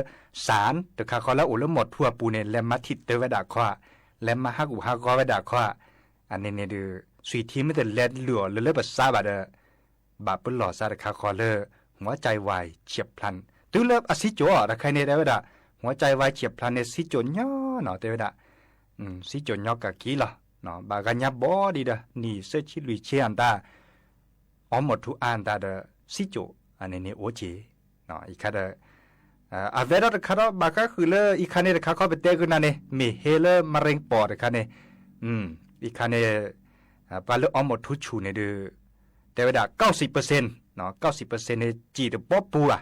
စၣ်တခါဃီလၢအအိၣ်လၢမိၢ်ထူအပူၤန့ၣ် လဲၤမၤထံၣ်တၢ်ဝဲဒၣ်ခီ လဲၤမၤဟးဂူာ်ဟးဂီၤဝဲဒၣ်ခီ အန့ၣ်န့ၣ်ဒီး သွံၣ်ထံမ့ၢ်တလဲလုၢ်အီၣ်လၢလၢပစါဘၣ်ဒီး ဘၣ်ပလီၢ်စါတခါဃီလၢ หัวใจวายเฉียบพลัน တုၤလၢအစံကၠိၣ်အီၤတခါန့ၣ် တဲဝဲဒၣ် หัวใจวายเฉียบพลัน န့ၣ် စံကၠိၣ်ညီနီၤ တဲဝဲဒၣ် စံကၠိၣ်ညီကၢ်က့ၤလီၤ ဘၣ်ဂၤညါဘီဒံးဒီး နံၣ်သၢဆံလွံၢ်ဆံအတၢ် အီမိၢ်ထူအါအတၢ်ဒီး စံကၠိၣ်အန့ၣ်န့ၣ်အိၣ်က့ၤ အံၤခါဒီး အဝဲဒၣ်တခါဒီး ဘၣ်ဃးဃုာ်လၢအံၤခါန့ၣ်တခါခီပတဲကနၣ်န့ၣ် မ့ၢ်ဟ့လၢမရ့ပီၢ်တခါန့ၣ် အံၤခါန့ၣ် ပှၤလၢအီမိၢ်ထူဆူၣ်န့ၣ်ဒီး တဲဝဲဒၣ် เก้าสิบเปอร์เซ็นต์ เก้าสิบเปอร์เซ็นต์ န့ၣ် စံၣ်တဘီပူၤဘၣ်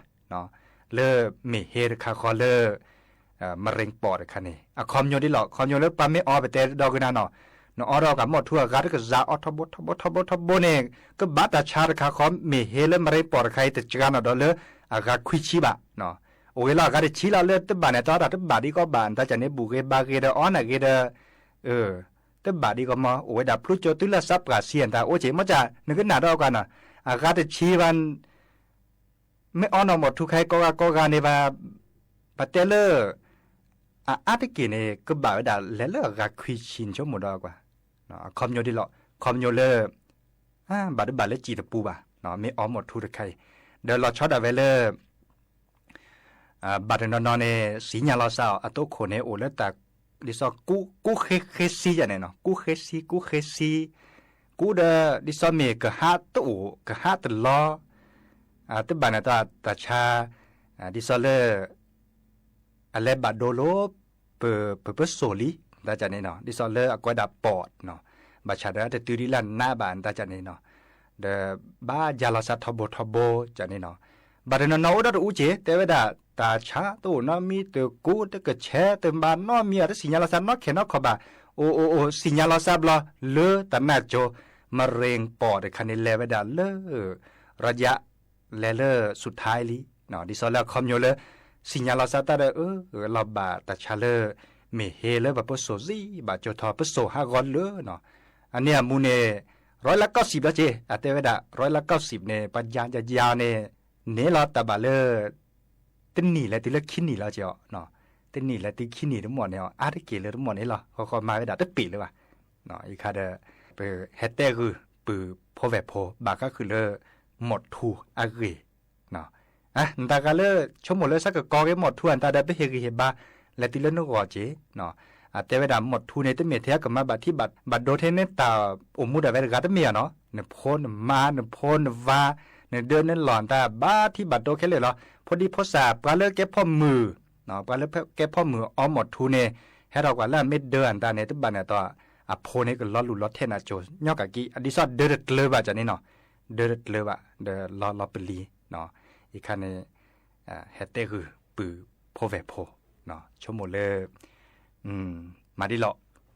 လၢမ့ၢ်ဟ့တခါဃီလၢ မရ့ပီၢ်တခါန့ၣ် အခီပညီဒ်လီၤ အခီပညီလၢပှၤမ့ၢ်အီပတဲဒီကနၣ်နီၤ နအီဒီးကမိၢ်ထူအဂၤတကစးအီထီဘိထီဘိထီဘိထီဘိန့ၣ် ကဘၣ်တၢ်ဆါတခါဃီ မ့ၢ်ဟ့လၢမရ့ပီၢ်တခါအံၤ တစှၤနီၤဒီးလၢအဂၤခွံဆံဘၣ် အိၣ်ဂ့ၤလီၤအဂၤတဆံလီၤလၢတဘၣ်န့ၣ် တၢ်တဘၣ်ဒ်ကီဘၣ် တၢ်ကန့ၣ် ဘူၣ်ဂ့ၤဘါဂ့ၤဒီးအီနၢ်ဂ့ၤဒီး တဘၣ်ဒ်ကီမီ အိၣ်ဝဲဒၣ်ဖျိကၠိတုၤလၢစးပှၢ်ဆံအတၢ်အိၣ်က့ၤ မ့ၢ်က နကနၣ်ဒီးကွၢ်နီၤ အဂၤတဆံဘၣ် မ့ၢ်အီနီၢ်မိၢ်ထူခါအံၤကိးဂၤကိးဂၤန့ၣ်ဘၣ် ပတဲလၢ အအါတက့ၢ်န့ၣ် ကဘၣ်ဝဲဒၣ်လဲၤလၢအဂၤခွံဆံန့ၣ် ဆိကမိၣ်ဒီးကွၢ် အခီပညီဒ်လီၤ အခီပညီလၢ ဘၣ်တဘၣ်လၢစံၣ်တပူၤဘၣ် မ့ၢ်အီမိၢ်ထူတခါအံၤ ဒီးလီၤဆီဒၣ်ဝဲလၢ ဘၣ်တနီၤနီၤန့ၣ် စံၣ်ညါလီၤစၢ်အီၤ အတိခိၣ်န့ၣ် အိၣ်လၢတၢ် ဒ်သိး ကူးဃ့ဆံယၤန့ၣ်နီၤ ကူးဃ့ဆံ ကူးဃ့ဆံ ကူးဒီး ဒ်သိးမ့ၢ်ကဟးတအိၣ် ကဟးတလီၤ တဘၣ်န့ၣ်တၢ်ဆါ ဒ်သိးလၢ အလဲၤဘၣ်ဒိလိၤ ပ ပပစိာ်လံ တၢ်ကန့ၣ်နီၤ ဒ်သိးလၢအကိးဝဲဒၣ်ပီၣ်နီၤ ဘၣ်ဆၣ်ဒီးတတုၤဒ်လၢနးဘၣ် တၢ်ကန့ၣ်နီၤ ဒီးဘၣ်ယါလီၤစၢ်ထီဘိထီဘိ ကန့ၣ်နီၤ ဘၣ်တနီၤနီၤအိၣ်ဒီးတအူက့ၤ တဲဝဲဒၣ် တၢ်ဆါတအိၣ်နီတမံၤ တကူးတကဆဲး တဘၣ်နီတမံၤ တစံၣ်ညါလီၤစၢ်နီတခါနီတခီဘၣ် အိၣ်အိၣ်အိၣ် စံၣ်ညါလီၤစၢ်ဘျီ လၢတၢ်နၢ်ကၠိ မရ့ပီၢ်တခါန့ၣ် လဲၤဝဲဒၣ်လၢ ရယ လဲၤလၢ สุดท้าย လံ ဒ်သိးလၢအခီပညီလၢ စံၣ်ညါလီၤစၢ်တၢ်ဒီး အၢ လီၤဘၣ်တၢ်ဆါလၢ မ့ၢ်ဟ့လၢပပစိာ်စံး ဘၣ်ကၠိထီၣ်ပစိာ်ဟးဂီၤလၢနီၤ အန့ၣ်အမူန့ၣ် ร้อยละเก้าสิบ လီၤက့ၤ, အတဲဝဲဒၣ် ร้อยละเก้าสิบ န့ၣ် ပှၤယါယါယါန့ၣ် န့ၢ်လီၤတၢ်ဘၣ်လၢ တနံၣ်လဲၤတုၤလၢခံနံၣ်လီၤက့ၤအီၤ, တနံၣ်လဲၤတုၤခံနံၣ်တမီၢ်န့ၣ် အါတက့ၢ်လၢတမီၢ်န့ၣ်လီၤ, ဃီဃီမၤဝဲဒၣ်တပ့ၤလၢၤဘၣ်. အံၤခါဒီး ပဟဲတဲဂုာ်ပုၢ်ဖိဝဲၢ်ဖိ ဘၣ်ဃးဃုာ်လၢ မီၢ်ထူအဂ့ၢ် နတၢ်ဂၤလၢ ဆိကမိၣ်လၢဆၢကတီၢ်ကီက့ၤ မီၢ်ထူအတၢ်ဒီး ပဟ့ၣ်ဂံၢ်ဟ့ၣ်ဘါ လဲၤတုၤလၢနဂီၢ်က့ၤ, အတဲဝဲဒၣ် မီၢ်ထူန့ၣ် တမ့ၢ်ထဲကမၤဘၣ်ထံဘၣ်ဒိထဲန့ၣ်တၢ်အိၣ်မူဒၣ်ဝဲတဂၤတမ့ၢ်ဧါနီၤ, နဖိနမါ နဖိနဝၤ နဒၢနလီၢ်တၢ်ဘၣ်ထံဘၣ်ဒိခဲလၢာ်လီၤ. ဖိဒံဖိသၣ် ပှၤလၢကဲဖီမုၢ် ပှၤလၢကဲဖီမုၢ်အီမီၢ်ထူန့ၣ် ဟဲထီၣ်ကွၢ်လၢအမ့ၢ်ဒၢအတၢ်န့ၣ် တဘၣ်န့ၣ်အသိး အဖိန့ၣ်ကလီၤလူၢ်လီၤထဲနၤစိၤညီကၣ်ကံ အဒ်သိးဒၢတကျၢၤဘၣ်ကန့ၣ်နီၤ, ဒၢတကျၢၤဘၣ် ဒီးလီၤလီၤပလံၤ, အံၤခါန့ၣ် ဟဲတဲဂုာ်ပုၢ်ဖိဝဲၢ်ဖိ, ဆိကမိၣ်လၢ မၤဒ်လီၤ,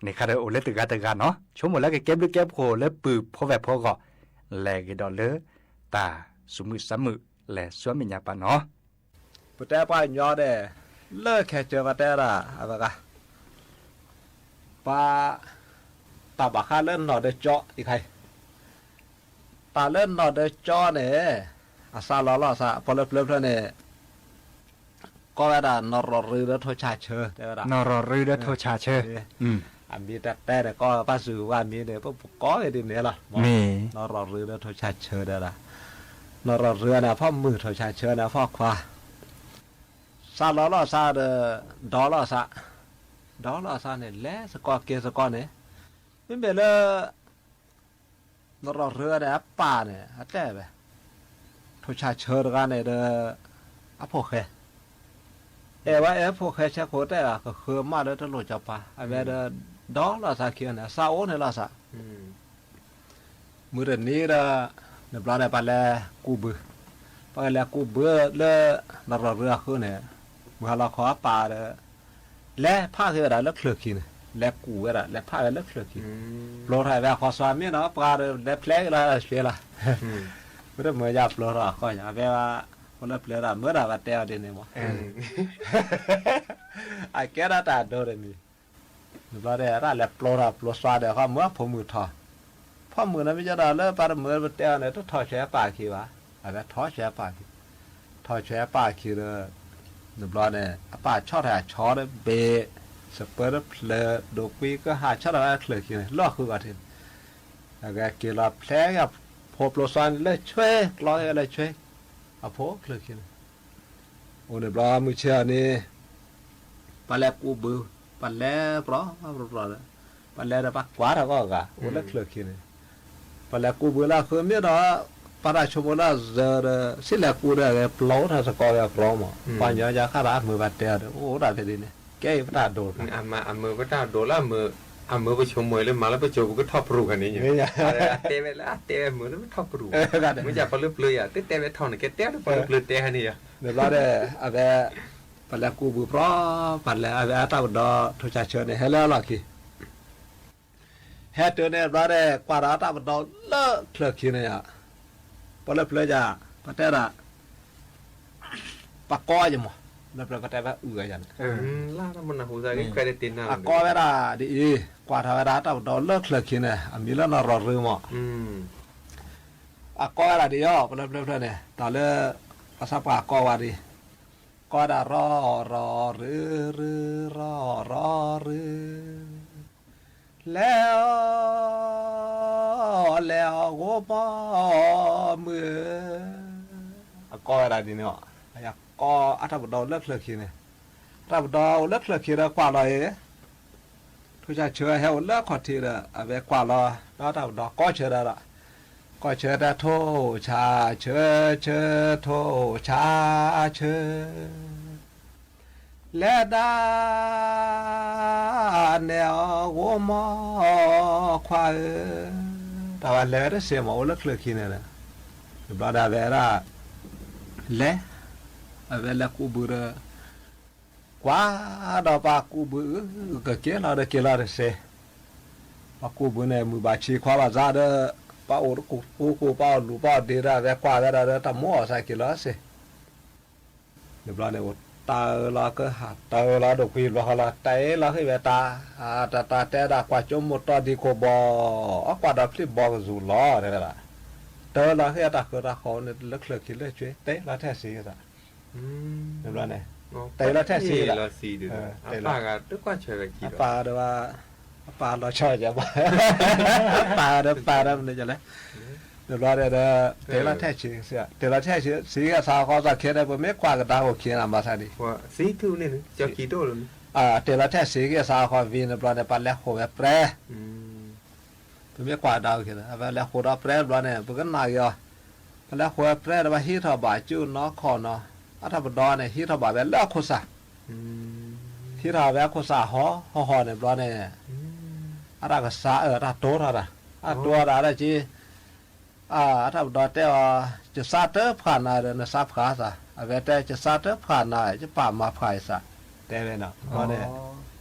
န့ၣ်ခါဒီးအိၣ်လၢတဂၤတဂၤနီၤ, ဆိကမိၣ်လၢကကဲဘျုးကဲဖှိၣ်လၢပုၢ်ဖိဝဲၢ်ဖိအဂီၢ်, လဲၤဂ့ၤဒီးလၢ တၢ်သူၣ်မုာ်သးမုာ် လဲၤဆူမဲာ်ညါပာ်နီၤ. ပတဲပှၤကညီဒီး လၢခဲကၢၤပတဲဒၣ် အဝဲဂၤ ပှၤ တၢ်ဘၣ်ဃးလၢနီၢ်ဒၢကၠီအံၤခါအံၤ, တၢ်လၢနီၢ်ဒၢကၠီန့ၣ် အစးလီၤလီၤစး ပှၤလၢပျၢၤဖျၢၣ်န့ၣ် ကိးဝဲဒၣ် နီၢ်ရီၢ်ရူဒီးထိၣ်ဆၣ်ဆၢ တဲဝဲဒၣ် နီၢ်ရီၢ်ရူဒီးထိၣ်ဆၣ်ဆၢ, အမံၤတၢ်တဲန့ၣ် ကိးပၢ်စူၤဝါမံၤန့ၣ် ပကိးဝဲဒ်န့ၣ်လီၤ, နီၢ်ရီၢ်ရူဒီးထိၣ်ဆၣ်ဆၢတဲဝဲဒၣ်, နီၢ်ရီၢ်ရူန့ၣ် အဖီမုၢ် ထိၣ်ဆၣ်ဆၢန့ၣ် အဖီခွါ စးလီၤလီၤစးဒီး ဒီလီၤစး, ဒီလီၤစးန့ၣ် လဲၤစ့ၢ်ကီးက့ၤစ့ၢ်ကီးန့ၣ်, မ့မ့ၢ်လၢ နီၢ်ရီၢ်ရူန့ၣ် အပၢ်န့ၣ် အတဲဝဲ, ထိၣ်ဆၣ်ဆၢတဂၤန့ၣ်ဒီး အဖိၣ်ဃဲ အဲၣ်ဝဲအဲၣ်ဖိၣ်ဃဲဆဲခိၣ်တဲဒၣ် ကဃၢမးလၢတလိၣ်စီၤပၤ အဝဲဒီး ဒီလီၤစးခံန့ၣ် စးအိၣ်န့ၣ်လီၤစး မုၢ်တနံၤဒီး နဘျီန့ၣ် ပှၤလဲၤကူးဘု, ပှၤကလဲၤကူးဘုလၢ နီၢ်ရီၢ်ရူအဃုန့ၣ်, မုၢ်ဟါလီၤခီအပၢ်ဒီး လဲၤဖးက့ၤဝဲဒၣ်လၢချၢၣ်ခံန့ၣ် လဲၤကူးဝဲဒၣ် လဲၤဖးဝဲလၢချၢၣ်ခံ, ပျိထီၣ်ဝဲအဃီ စီၤမ့ၣ်နီၤ ပှၤဒီးလဲၤဖျဲက့ၤလီၤရွှ့လီၤ, မ့တမ့ၢ်ယပျိထီၣ်အဃီညါ အဝဲပှၤလၢပျၢၤဒၣ်မၢဒၣ်ပတဲအီၤဒ်န့ၣ်မး အကဲဒၣ်တၢ်ဒိတမံၤ, နဘျီဒီး တၢ်လဲၤပျိထီၣ်ပျိသွါဒီး ဃီမုၢ်အဖိမုၣ်ထီၣ်, ဖိမုၣ်န့ၣ် မ့ၢ်ကဒီးလၢပှၤတမုာ်ပတဲအီၤန့ၣ် တထီၣ်ဆဲးအပၢ်အခံဘၣ်, အဝဲထီၣ်ဆဲးအပၢ်အခံ, ထီၣ်ဆဲးအပၢ်အခံဒီး နဘျီန့ၣ် အပၢ်ဆီၣ်ထီၣ်အဆီဒီးဘ့ၣ်, စပၢတဖျၢၣ် ဒိးကွံကဟၣ်ဆီၣ်ထီၣ်ဝဲချၢၣ်ခံန့ၣ် လီၢ်ဃုဂီၤထံးန့ၣ်, အဝဲက့ၤလီၤဖျဲက့ၤအဖိပျိသွါန့ၣ်လၢဆွ့ ကျီက့ၤလၢဆွ့, အဖိချၢၣ်ခံန့ၣ် အိၣ်န့ၣ်ဘျီမုၢ်ဆ့ၣ်အီၤန့ၣ် ပှၤလဲၤကူးဘု, ပှၤလဲၤပြီပြီပြီဒီး ပှၤလဲၤဒီးပှၤကွၢ်ထီၣ်ကီၢ်ဂၤ အိၣ်လၢချၢၣ်ခံန့ၣ်, ပှၤလဲၤကူးဘုလၢအဃုမ့ၢ်ဒီး ပှၤတၢ်ဆိကမိၣ်လၢအစၢၤဒီး စံၣ်လဲၤကူးဒီးအဂဲၤပျီထီၣ်စ့ၢ်ကီးဝဲအပြီမး, ပှၤညီယါခါဒီးအမုာ်ဘၣ်တဲအီၤဒီး အိၣ်ဒၣ်ဖဲဒ်န့ၣ် ကဲအံၤပတၢ်ဒိး အမုာ်ပတၢ်ဒိးလၢအမုာ်, အမုာ်ပဆိကမိၣ်လၢမၤလၢပစိၤပကထီၣ်ပရူၢ်ခါန့ၣ်, တဲဝဲလၢအတဲဝဲမုာ်လၢပထီၣ်ပရူၢ်, မ့ၢ်ယပှၤလၢပျၢၤယၤ တတဲဝဲထီၣ်န့ၣ် ကဲတဲလၢပှၤလၢပျၢၤတဲဟဲန့ၣ်ယၤ, န့ၣ်ဘျီဒီး အဝဲ ပှၤလဲၤကူးဘုပြီ, ပှၤလဲၤအဝဲအတၢ်ပဒီ ထိၣ်ဆၣ်ဆၢန့ၣ် ဟဲလၢအလီၢ်ခံ ဟဲတုၤန့ၣ်ဘျီဒီး ကွၢ်ဒီးအတၢ်ပဒီလၢချၢၣ်ခံန့ၣ်ယၤ, ပှၤလၢပျၢၤယၤ ပတဲဒၣ် ပှၤကိးယၤမး, လၢပျၢၤပတဲဘၣ်အုၣ်အယၤန့ၣ်, အကိးဝဲဒၣ်ဒ်အံၤ, ကွၢ်ထီၣ်ဝဲဒၣ်အတၢ်ပဒီလၢချၢၣ်ခံန့ၣ် အမံၤလၢနီၢ်ရီၢ်ရူမး, အကိးဝဲဒၣ်ဒ်အံၤ ပှၤလၢပျၢၤဖျၢၣ်န့ၣ် တၢ်လၢ ပှၤသးပှၢ်ကိးဝဲဒၣ် ကိးဒၣ်ရီၢ်ရီၢ်ရူရူ ရီၢ်ရီၢ်ရူ, လဲၤအီၤ လဲၤအီၤဂိၢ်မီၢ်မုၢ်ဧၢ, အကိးဝဲဒၣ်ဒ်န့ၣ်, ကိးအတၢ်ပဒီလၢချၢၣ်ခံန့ၣ်, အတၢ်ပဒီအိၣ်လၢချၢၣ်ခံဒီးကွၢ်လီၤအံၤ ထိၣ်ဆၣ်ဆၢဟဲအိၣ်လၢခီၣ်ထံးဒီး အဝဲကွၢ်လီၤ ဒီးတၢ်ပဒီကိးဆၢဒၣ်ဒီး ကိးဆၢတၢ်ထိၣ်ဆၣ်ဆၢဆၢ ထိၣ်ဆၣ်ဆၢ လဲၤဒၣ်နဲၣ်အီၤဂိၢ်မီၢ်ခွါဧၢ, တၢ်ဝဲလဲၤဝဲတစဲးမးအိၣ်လၢချၢၣ်ခံန့ၣ်ဒီး တဘျီဒီးအဝဲဒၣ် လဲၤ အဝဲလဲၤကူးဘုဒီး ကွၢ်ဒီးပှၤကူးဘုအုၣ် ကက့ၤလီၤဒီးက့ၤလီၤတစဲး, ပှၤကူးဘုန့ၣ် မုၢ်ဘၣ်ဆံခွါဘၣ်ဆါဒီး ပှၤအိၣ်တကူးကူး ပှၤအိၣ်လူၤပှၤအိၣ်ဒ့ဒီး အဝဲကွၢ်ဝဲဒၣ်ဒီးတၢ်မိၣ်အီၣ်စၢ်က့ၤလီၤတစဲး, တဘျီန့ၣ် တၢ်အၢၣ်လီၤကဟး တၢ်အၢၣ်လီၤဒိၣ်ကွံာ်ဘျီဃီလီၤ တၢ်အၢၣ်လီၤဃ့ၢ်ဝဲတၢ်, တၢ်တၢ်တဲဒၣ်ကွၢ်ကၠိမိၢ်တီဒံကိၣ်ဘီ, အကွၢ်ဒီးဖျံၣ်ဘီကစူၤလီၤ တဲဝဲဒၣ်, တၢ်အၢၣ်လီၤဃ့ၢ်အတၢ်ဃၢတၢ်ဃီန့ၣ် လၢချၢၣ်ခံလၢာ်ကွံာ် တၢ်အၢၣ်လီၤထဲဆံးကသး, န့ၣ်ဘျီန့ၣ်, တၢ်အၢၣ်လီၤထဲဆံးကသး, အပၢ်ဒီး, အပၢ်လီၤဆီကဘၣ်, အပၢ်ဒီးပၢ်ဒီးမနုၤလဲၣ် တဘျီဒီး တ့လီၤထဲဆံး, တ့လီၤထဲဆံး ဆံးကသးဃီသးခဲဒီး ပမ့ၢ်ကွၢ်ကဒါအိၣ်ခံန့ၣ် မၤသးဒ်, တ့လီၤထဲဆံးကသးဃီ ဝံၤန့ၣ်ဘျီန့ၣ် ပလဲၤဃိးဝဲပြဲ, ပမ့ၢ်ကွၢ်ကဒါအိၣ်ခံန့ၣ် အဝဲလဲၤဃိးဒီးပြဲဘျီန့ၣ် ပကနၣ်က့ၤအီၤ, ပလဲၤဃိးဝဲပြဲဒီး ပဟံးထီၣ်ဘၣ်ကၠူနီၢ်ခီၣ်နီၢ်, အတၢ်ပဒီန့ၣ် ဟံးထီၣ်ဘၣ်ဝဲလၢအခိၣ်စၢ် ဟံးထီၣ်ဝဲအခိၣ်စၢ်ဟီၣ်ဟီၣ်ဟီၣ်န့ၣ်ဘျီန့ၣ်, အတၢ်ကစၢ်အၢ အတၢ်တိထီၣ်တၢ်, အတိထီၣ်တၢ်ဒ်က့, အတၢ်ပဒီတဲအီၤ, ယစၢ်တဖှၣ်နၤဒီး နစၢ်ဖှၣ်သး, အဝဲတဲ ယစၢ်တဖှၣ်နၤ ယပၢ်မၤဖှၣ်ယသး, တဲဝဲန့ၣ်, ဘျီန့ၣ်,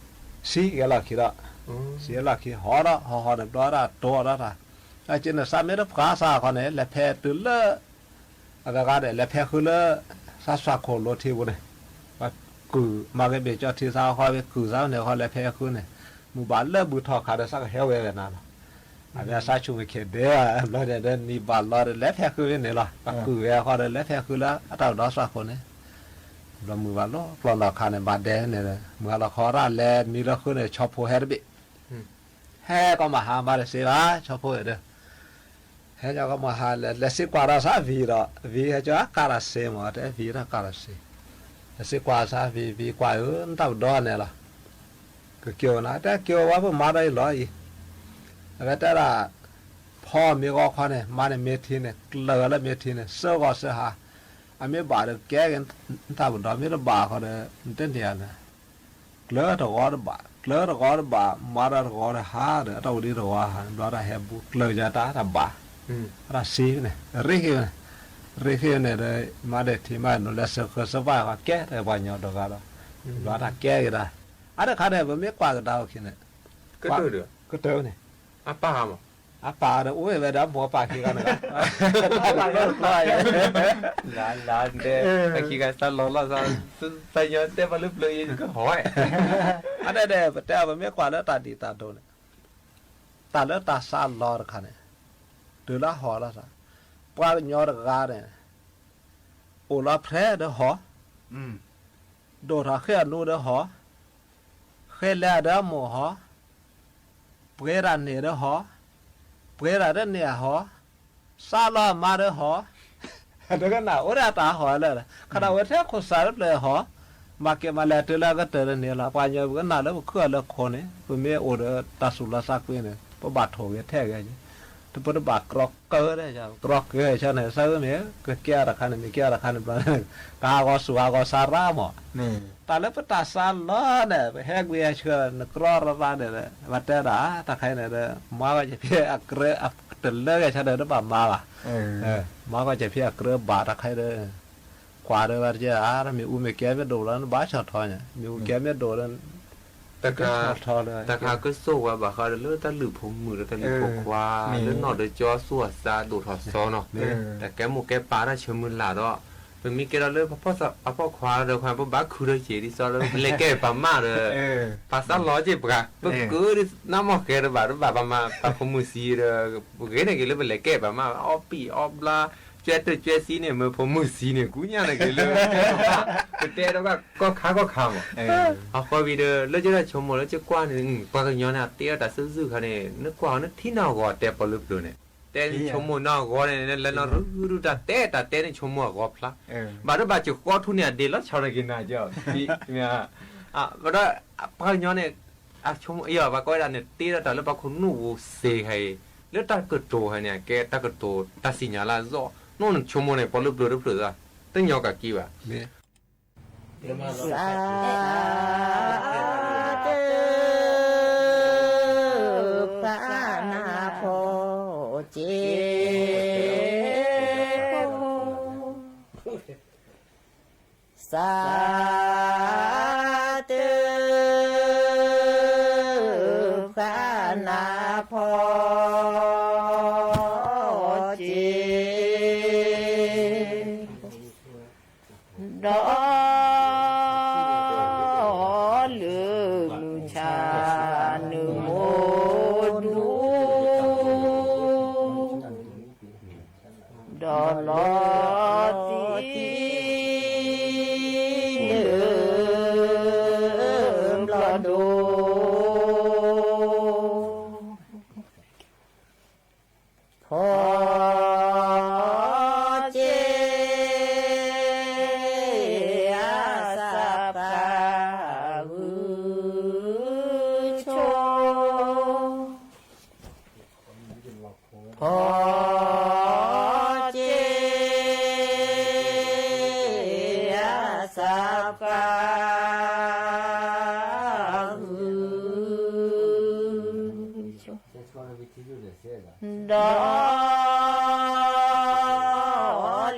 ဆံးကဲလီၢ်ခံဒီး, ဆံးလီၢ်ခံဟီၣ်ဒီး ဟီၣ်ဟီၣ်န့ၣ်ဘျီတၢ်တိထီၣ်တၢ်, ဒ်က့ နစၢ်မ့ၢ်တဖှၣ်သးခီန့ၣ် လဲၤဖဲတုၤလၢ အဝဲဂၤဒီး လဲၤဖဲဃုလၢ သးစွၢ်ခိၣ်လိထံပူၤန့ၣ်, ပှၤကုၢ်မၤက့ၤဘ့ၣ်ကၠီထံသးဃီ ဝဲကုၢ်သးန့ၣ်ဃီ လဲၤဖဲဃုန့ၣ်, မုၢ်ဘၣ်လၢဘုၣ်ထီၣ်ခးဒီး သးကဟဲဝဲဝဲနၤလီၤ, အဝဲသးဆူၣ်က့ၤခဲဒဲ, ဘျီန့ၣ်ဒီး နံၤဘၣ်လီၤဒီး လဲၤဖဲဃုန့ၣ်လီၤ, ပှၤကုၢ်ဝဲဃီဒီး လဲၤဖဲဃုလၢအတၢ်ပဒီသးခိၣ်န့ၣ်, ဘျီမုၢ်ဘၣ်လီၤ ပျီၢ်နီၢ်ခါန့ၣ် ဘၣ်ဒဲန့ၣ်, မုၢ်ဟါလီၤခီရၣ်လဲၤမံလၢဃုန့ၣ် ဆီဖိဟဲတဘ့ၣ် ဟဲကီမၤဟါမးတစ့ဘၣ် ဆီဖိဒီး, ဟဲကီမၤဟါလဲၤ လဲၤစံးကွၢ်ဒီးသးဝံၤဒီး ဝံၤဟဲကီအကါတၢ်စ့မး တဲဝံၤတၢ်ကါတၢ်စ့, လဲၤစံးကွၢ်သးဝံၤ ဝံၤကွၢ်ဧၢ နတၢ်ပဒီန့ၣ်လီၤ, ကက့ၤအိၣ်နၤ တဲက့ၤအိၣ်ဝဲပမၤဒီးအံၤလီၤအံၤ, အဝဲတဲဒၣ်, ဖီမ့ၢ်ဂီၤခီန့ၣ် မါန့ၣ်မ့ၢ်ထံန့ၣ် ကျၢၤလၢမ့ၢ်ထံန့ၣ် စၢဂီၤစၢဟါ, အမ့ၢ်ဘၣ်ဒီးကဲက့ၤ နတၢ်ပဒီ မ့ၢ်တဘၣ်ဃီဒီး နတန့ၢ်ဧါန့ၣ် ကျၢၤတဂီၤတဘၣ် ကျၢၤတဂီၤတဘၣ် မၤတၢ်တဂီၤတဟါဒီး အတၢ်အိၣ်ဒံးတဂီၤဟါ ဘျီတၢ်ဟဲဘူးကျၢၤယၤတၢ်တဘၣ်, အတၢ်စံးန့ၣ် ရ့ဃ့န့ၣ်, ရ့ဃ့န့ၣ်ဒီး မါဒီးထံမးနီၤ လဲၤစၢဃၢၤစၢဘၣ်ဃီ ကဲတပှၤကညီတဂၤဒီး, ဘျီတၢ်ကဲက့ၤတၢ်, အါတခါန့ၣ် ပမ့ၢ်ကွၢ်ကဒါအိၣ်ခံန့ၣ်, ကတၢၢ်န့ၣ်, အပၢ်ဒီးအိၣ်ဝဲဒီး အမိၢ်အပၢ်ခံဂၤန့ၣ်, လၢလၢတဲ, အခံဂၤစၢ်လီၤလီၤစၢ်, သးညီတဲပှၤလၢပျၢၤအံၤကဟီၣ်, အန့ၣ်ဒီး ပတဲအီၤ ပမ့ၢ်ကွၢ်လၢတၢ်ဒ်တၢ်ဒိၣ်န့ၣ်, တၢ်လၢတၢ်စၢ်လီၤတခါန့ၣ်, တုၤလၢဟီၣ်လီၤစၢ်, ပှၤကညီတဂၤန့ၣ်, အိၣ်လီၤဖျဲၣ်ဒီးဟီၣ်, ဒိၣ်ထီၣ်ဃ့ၢ်အနူဒီးဟီၣ်, ဃ့ၢ်လဲၤဒီးအမိၢ်ဟီၣ်, ပှ့ၤတၢ်န့ၢ်ဒီးဟီၣ်, ပှ့ၤတၢ်တန့ၢ်အဟီၣ်, စၢ်လီၤအမါဒီးဟီၣ်, တကနၣ်အိၣ်ဒၣ်တၢ်ဟီၣ်လၢ, ခဒၣ်ဝဲထဲခိၣ်စၢ်လၢပျၢၤဟီၣ်, မၤက့ၤမၤလဲၤတုၤလၢအကတၢၢ်တန့ၢ်လီၤ ပှၤကညီပကနၣ်လၢပခုၣ်လၢခိၣ်န့ၣ် ပမ့ၢ်အိၣ်ဒီးတၢ်သူၣ်လီသးကွံန့ၣ် ပဘၣ်ထိၣ်ဂဲၤထဲဂဲၤ, တပတဘၣ်ကြီကၢဒၣ်, ကြီကၢဆၢန့ၣ် သးမ့ၢ်ကကဲအီၤတခါန့ၣ် မ့ၢ်ကဲအီၤတခါန့ၣ်ဘျီန့ၣ်, ကဟးဂီၤဆူၣ်ဟးဂီၤစၢ်ရၢမး တၢ်လၢပတၢ်စၢ်လီၤန့ၣ် ပဟဲကွံာ်ဟဲဆှၢနကြီရၢန့ၣ်, ပတဲဒၣ်တၢ်ခါအံၤန့ၣ်ဒီး မၤဂီၤက့ၤဖဲအကြၢးတလၢဂဲၤဆၢဒီးတဘၣ်မၤဘၣ်, မၤဂီၤက့ၤဖဲအကြၢးဘၣ်တၢ်ခါအံၤဒီး, ကွၢ်ဒီးဝဲတကဲ မ့ၣ်အူမ့ၣ်ကဲမ့ၢ်ဒိၣ်လီၤ နဘၣ်ဆီၣ်ထီၣ်ညါ, မ့ၣ်အူကဲမ့ၢ်ဒိၣ်လီၤ တခါကစီၣ်ဝဲဘၣ်ဃးဒီးလၢတၢ်လုၢ်ဖိမုၣ်ဒီးတၢ်လုၢ်ဖိခွါ, လၢနီၢ်ဒီးကၠီသူၣ်အသးဒိၣ်ထီၣ်စီနီၤ, တၢ်ကဲမိၢ်ကဲပၢ်တၢ်ဆၢမုၢ်လၢ်ဒီး, ပမ့ၢ်ကဲထီၣ်လၢပဖီၣ်ခွါဒီး ပဘၣ်ခုဒီးက့ၤဒ်သိးဒီး ပလဲၤကဲပှၤမါဒီး, ပှၤစၢ်လီၤက့ၤပှၤ ပကနၣ်မီၢ်ဃဲတဘၣ်တဘၣ် ပှၤမါပှၤဖိမုၣ်ဆံးဒီး, ပဂ့ၤန့ၢ်က့ၤလၢပလဲၤကဲပှၤမါ အီၣ်ပံၣ်အီၣ်ဘျါ, ကၠွဲတၢ်ကၠွဲစံန့ၣ် မ့ၢ်ဖိမုၣ်ဆံးန့ၣ် ကူညါန့ၢ်က့ၤလၢ ပတဲဒီးကီၢ်ခါကီၢ်ခါမး, အဃိဝံၤဒီး လၢကဲဒၣ်ဆိကမိၣ်လၢကကွၢ်န့ၣ် ပှၤကညီန့ၣ် အတဲအီၤတၢ်စုၣ်စုၣ်ခါန့ၣ် နကွၢ်အီၤနထံၣ်နီၢ်ဂီၤတဲပီၤလၢပျၢၤန့ၣ်, တဲဆိကမိၣ်နီၢ်ဂီၤန့ၣ် နလဲၤနီၢ်ရူၢ်ရူၢ်တၢ်တဲတၢ်တဲန့ၣ် ဆိကမိၣ်အဂီၤဖျါ, ဘၣ်ဒီးဘၣ်စၢၤဃီထူန့ၣ် အဒ့လီၤဆီန့ၣ်က့ၤနၤကၠီ, ဘၣ်ဒီး ပှၤကညီန့ၣ် အဆိကမိၣ်အီၤဘၣ်ကီဝဲဒၣ်န့ၣ် တ့ဒီးတၢ်လၢပှၤခိၣ်နူာ်ဖိစ့ၢ်ကီးအံၤ, လၢတၢ်ကတိၤဟဲန့ၣ် အကဲတၢ်ကတိၤတၢ်စံၣ်ညီၣ်လၢအသီ, နီၢ်နဆိကမိၣ်န့ၣ် ပီၤလၢပျၢၤတဖျၢၣ်သး, တညီကးက့ဘၣ်. စၢ်တဖးနၢ်ဖိက့, စၢ်တဖးနၢ်ဖိက့, ဒီး ဒီးလီၤတံၢ်လၢဘျီၣ်ဒိၣ် ဖီက့ၤ အစးဖးဂုၢ်ဆိ ဖီက့ၤ အစးဖးဂုၢ် ဒီး လၢ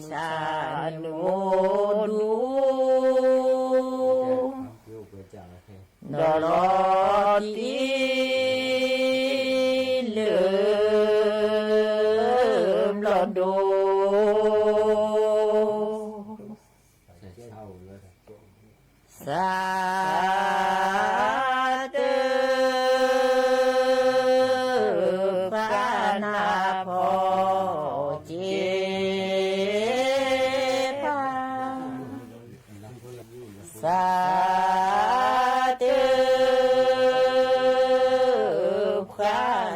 ဆၣ်နမိၢ်ဒူ ဒီးလီၤတံၢ်လၢ ဘျီၣ်ဒိၣ် စး တ ဖးနးဖီက့ၤ ဖး စး တ ဖး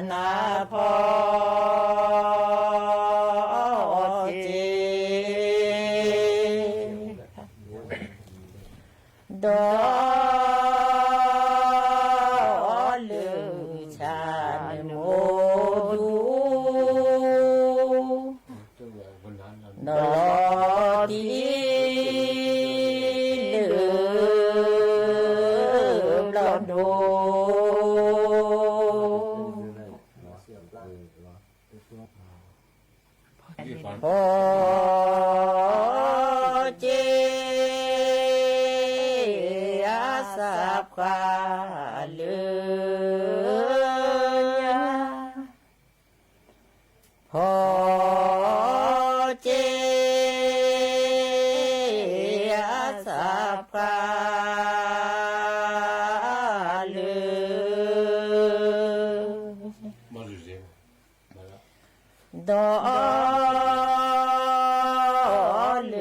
နးဖီ က့ၤ ဒီး လၢဆၣ်နမိၢ်ဒူ ဒီးလီၤတံၢ် လၢ ဘျီၣ်ဒိၣ် ဖီက့ၤ အစးဖးလၢ ဖီက့ၤ အစးဖးလၢ ဒီး လၢ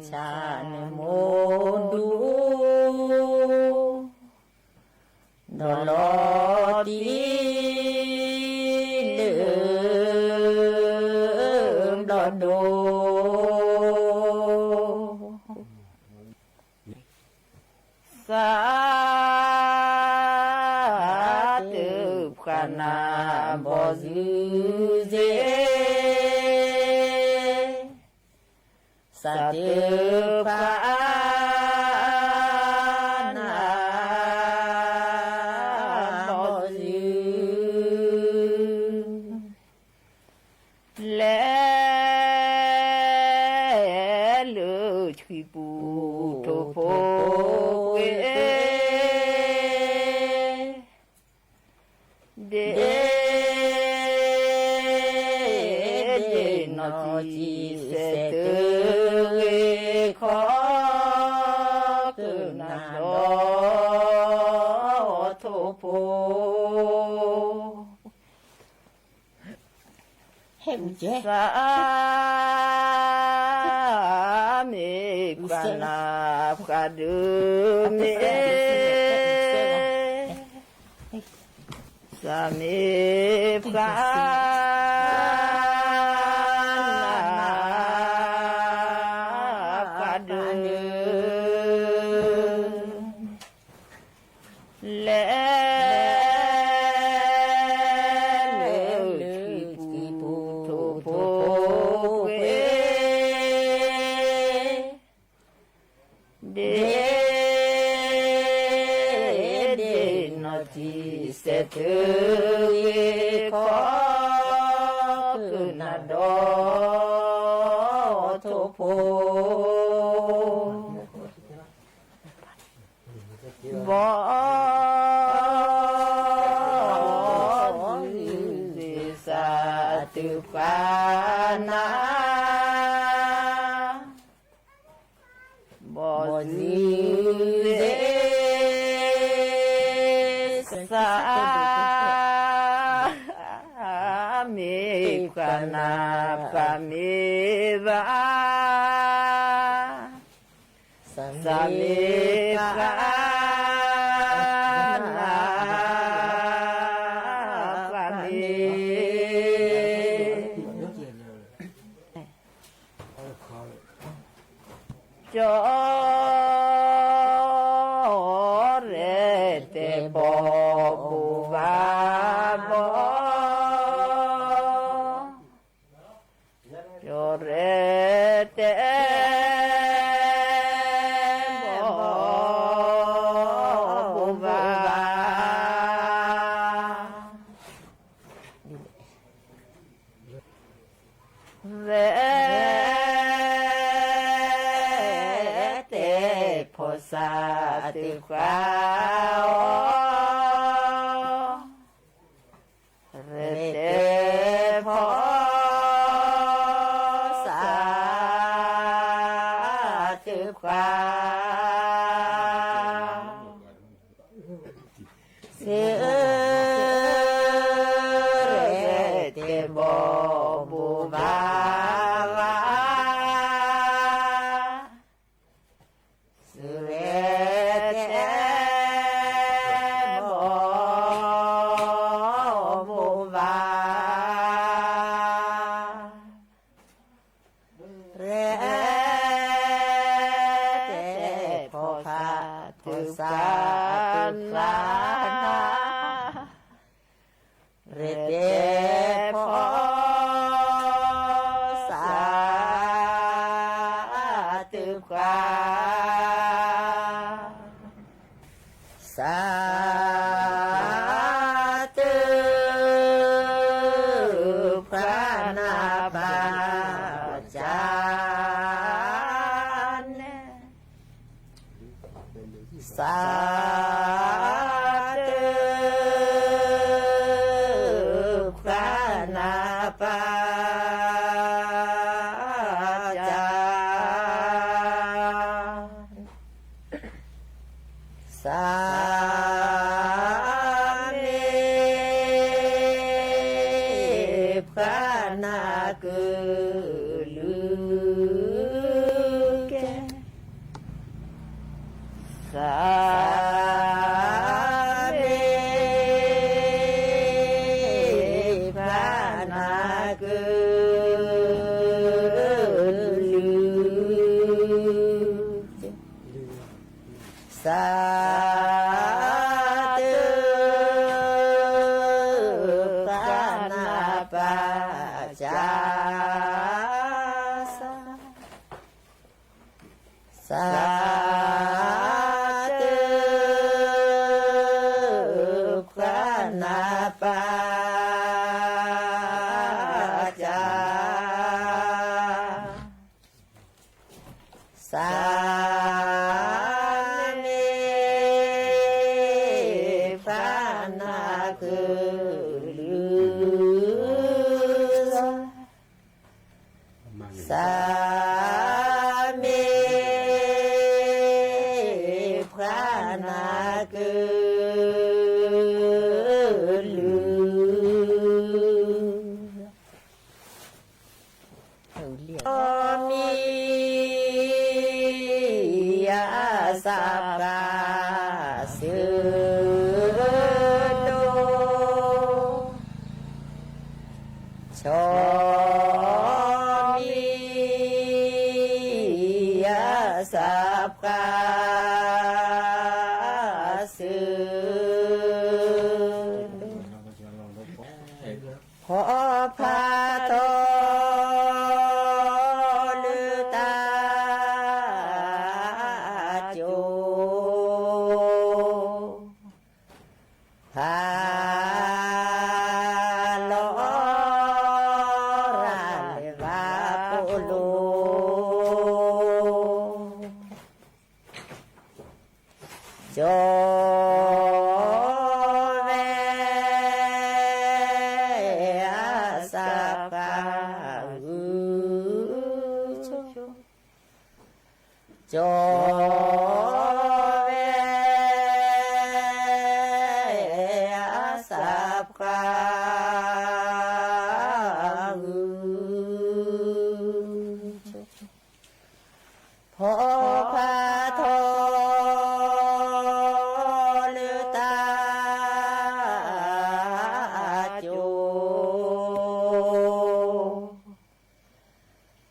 ဆၣ်နမိၢ်ဒူ ဒီးလီၤတံၢ်လၢ ဘျီၣ်ဒိၣ် စး တ ဖးနး ဘီၣ်စုစ့ စး တ ဖးနး ဘီၣ်စု လဲၤ လၢဆှံပူၤ ထိၣ်ဖိကွ့ ဒ့ ဒ့ နီၢ်ကံၢ်စဲးတဂ့ၤခီ ကနၣ်ဒီး ထိၣ်ဖိ စး မ့ၢ်ဖးနး ဖးဒိၣ်မ့ၢ် စး မ့ၢ်ဖးနး ဖးဒိၣ် လဲၤ လၢဆှံပူၤ ထိၣ်ဖိကွ့ ဒ့ ဒ့ နီၢ်ကံၢ်စဲးတဂ့ၤခီ ကနၣ်ဒီး ထိၣ်ဖိ ဘီၣ် စး တ ဖးနး ဘီၣ်စုစ့ စး မ့ၢ်ဖး နၢ်ပၢၢ်မ့ၢ်ဘၣ်, စၢ်မ့ၢ်ပှၤနၢ်ပၢၢ်မ့ၢ် ကၠီရဲၣ်တဲာ်ဘီၣ်ဘိၣ်ဘၣ်ဘီၣ်, ကၠီရဲၣ်တဲာ်ဘီၣ်ဘိၣ်ဘၣ်ဘီၣ် ရဲၣ်တဲာ်ဖီၣ်စၢ်သုးခွါအီၤ, ရဲၣ်တဲာ်ဖီၣ်စၢ်သုးခွါ စၢ် ရဲၣ်တဲာ်ဘီၣ်ဘိၣ်ဘၣ်ဘၣ်, စၢ် ရဲၣ်တဲာ်ဘီၣ်ဘိၣ်ဘၣ် ရဲၣ်တဲာ်ဖီၣ်ဖး ဖီၣ်စၢ် ဖီၣ်စၢ် ရဲၣ်တဲာ်ဖီၣ်စၢ် သုးခွါ စၢ် သုးခွါနၢ်ပၢၢ်စၢ်န့ၣ်, စၢ် သုးခွါနၢ်ပၢၢ်စၢ် စၢ် မ့ၢ်ပှၤနၢ်ကလုၢ်ကဲ, စၢ် မ့ၢ်ပှၤနၢ်ကလုၢ်ကဲ, စၢ် သုးခွါနၢ်ပၢၢ် စၢ် စၢ် သုး ခွါနၢ်ပၢၢ်စၢ်, စၢ် မ့ၢ်ပှၤနၢ်ကလုၢ်, စၢ် မ့ၢ်ပှၤနၢ်ကလုၢ်, ဆီမံၤအစးပှၤစုဒိၣ်, ဆီမံၤအစးပှၤစု ဖီဖးထီၣ်လၢတၢ် ကၠိ ဖးလီၤရၤလၢၤဘၣ်ဖိလိၤ, ကၠီဝဲအစးပှၤဂုၢ်, ကၠီဝဲအစးပှၤဂုၢ်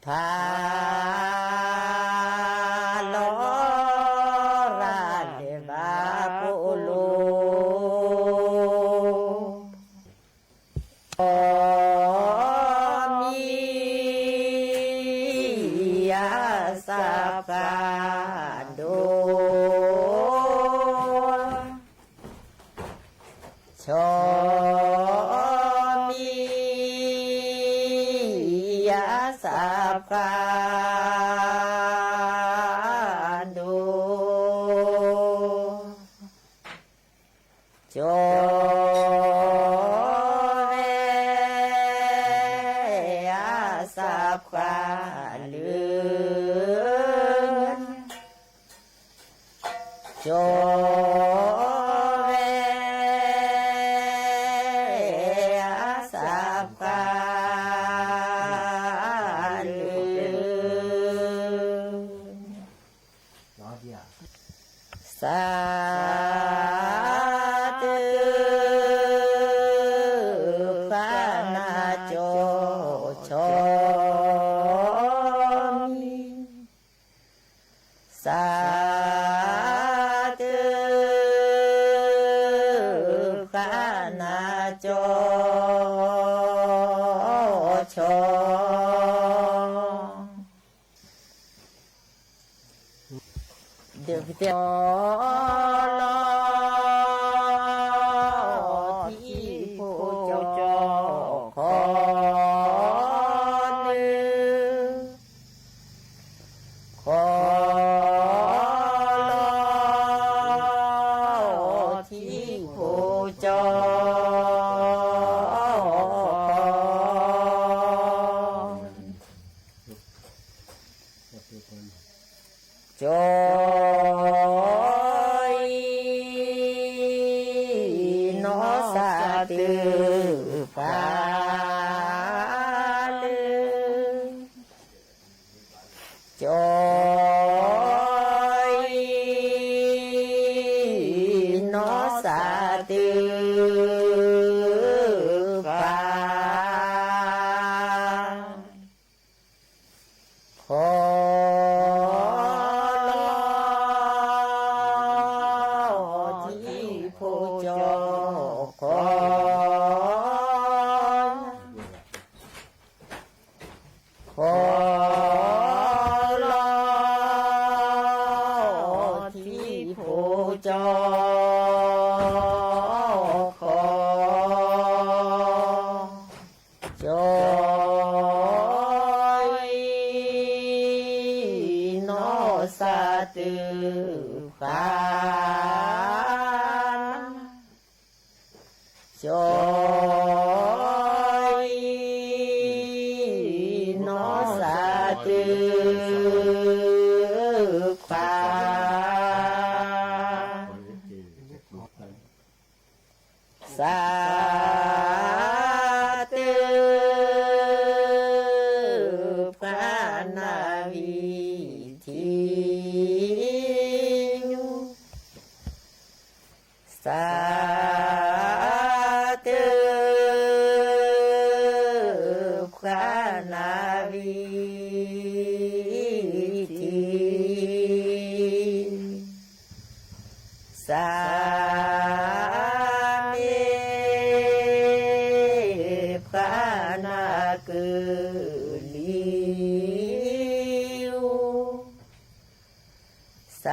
ဖးလီၤရၤလၢၤဘၣ်ကိၣ်လိၤ မံယၤစးဖးဒိၣ် ဆီမံယၤစးဖးဒိၣ် ကၠီဝဲအစးဖးလၢ ကၠီဝဲအစးဖးလၢ စးတုဖးနၤကၠီ ဆီမံ စးတုဖးနၤကၠီ ဆီ ဒုးပတဲ လီၤထံဖိကၠီ ခီနုာ် ခီလီၤထံဖိကၠီ ခီ ကၠီအံၤ နီၢ်စးတုဖးလၢ ကၠီအံၤ နီၢ်စးတုဖး ခီလီၤထံဖိကၠီ ခီ ခီလီၤထံဖိကၠီ ခီ ကၠီအံၤ နီၢ်စးတုဖး ကၠီအံၤ နီၢ်စးတုဖး စးတုဖးနၤဝံၤထံ ယူၤ စးတုဖးနၤဝံၤထံ စးမ့ၢ်ဖးနၤကလံၤ စး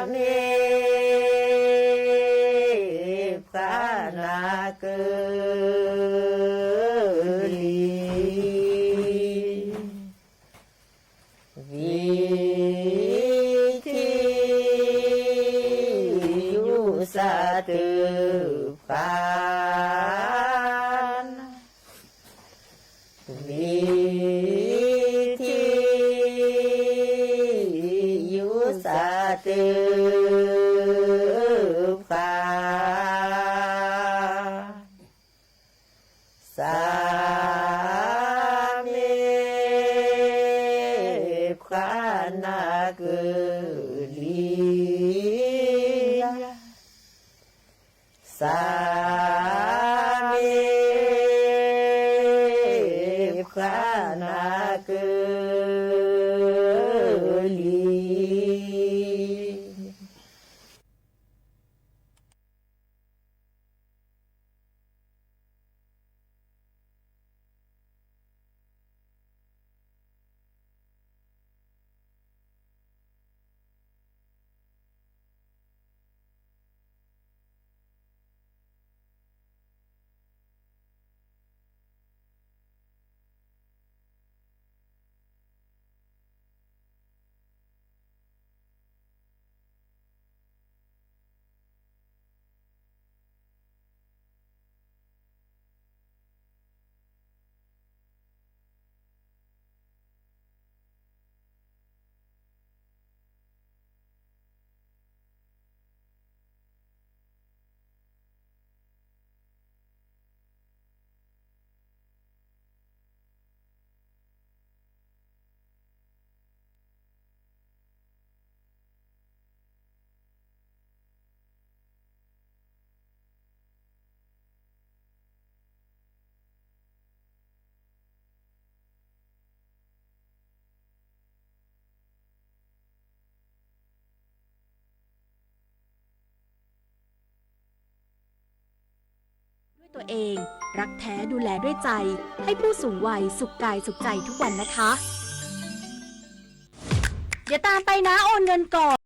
မ့ၢ်ဖးနၤကလံၤ ဝံၤထံ ယူၤစးတုဖး ဝံၤထံ ယူၤစးတုဖး စးမ့ၢ်ဖးနၤကလံၤ စးမ့ၢ်ဖး နၢ်ကၢၢ်လံ. ด้วยตัวเอง รักแท้ดูแลด้วยใจ ให้ผู้สูงวัยสุขกายสุขใจทุกวันนะคะ เดี๋ยวตามไปนะ โอนเงินก่อน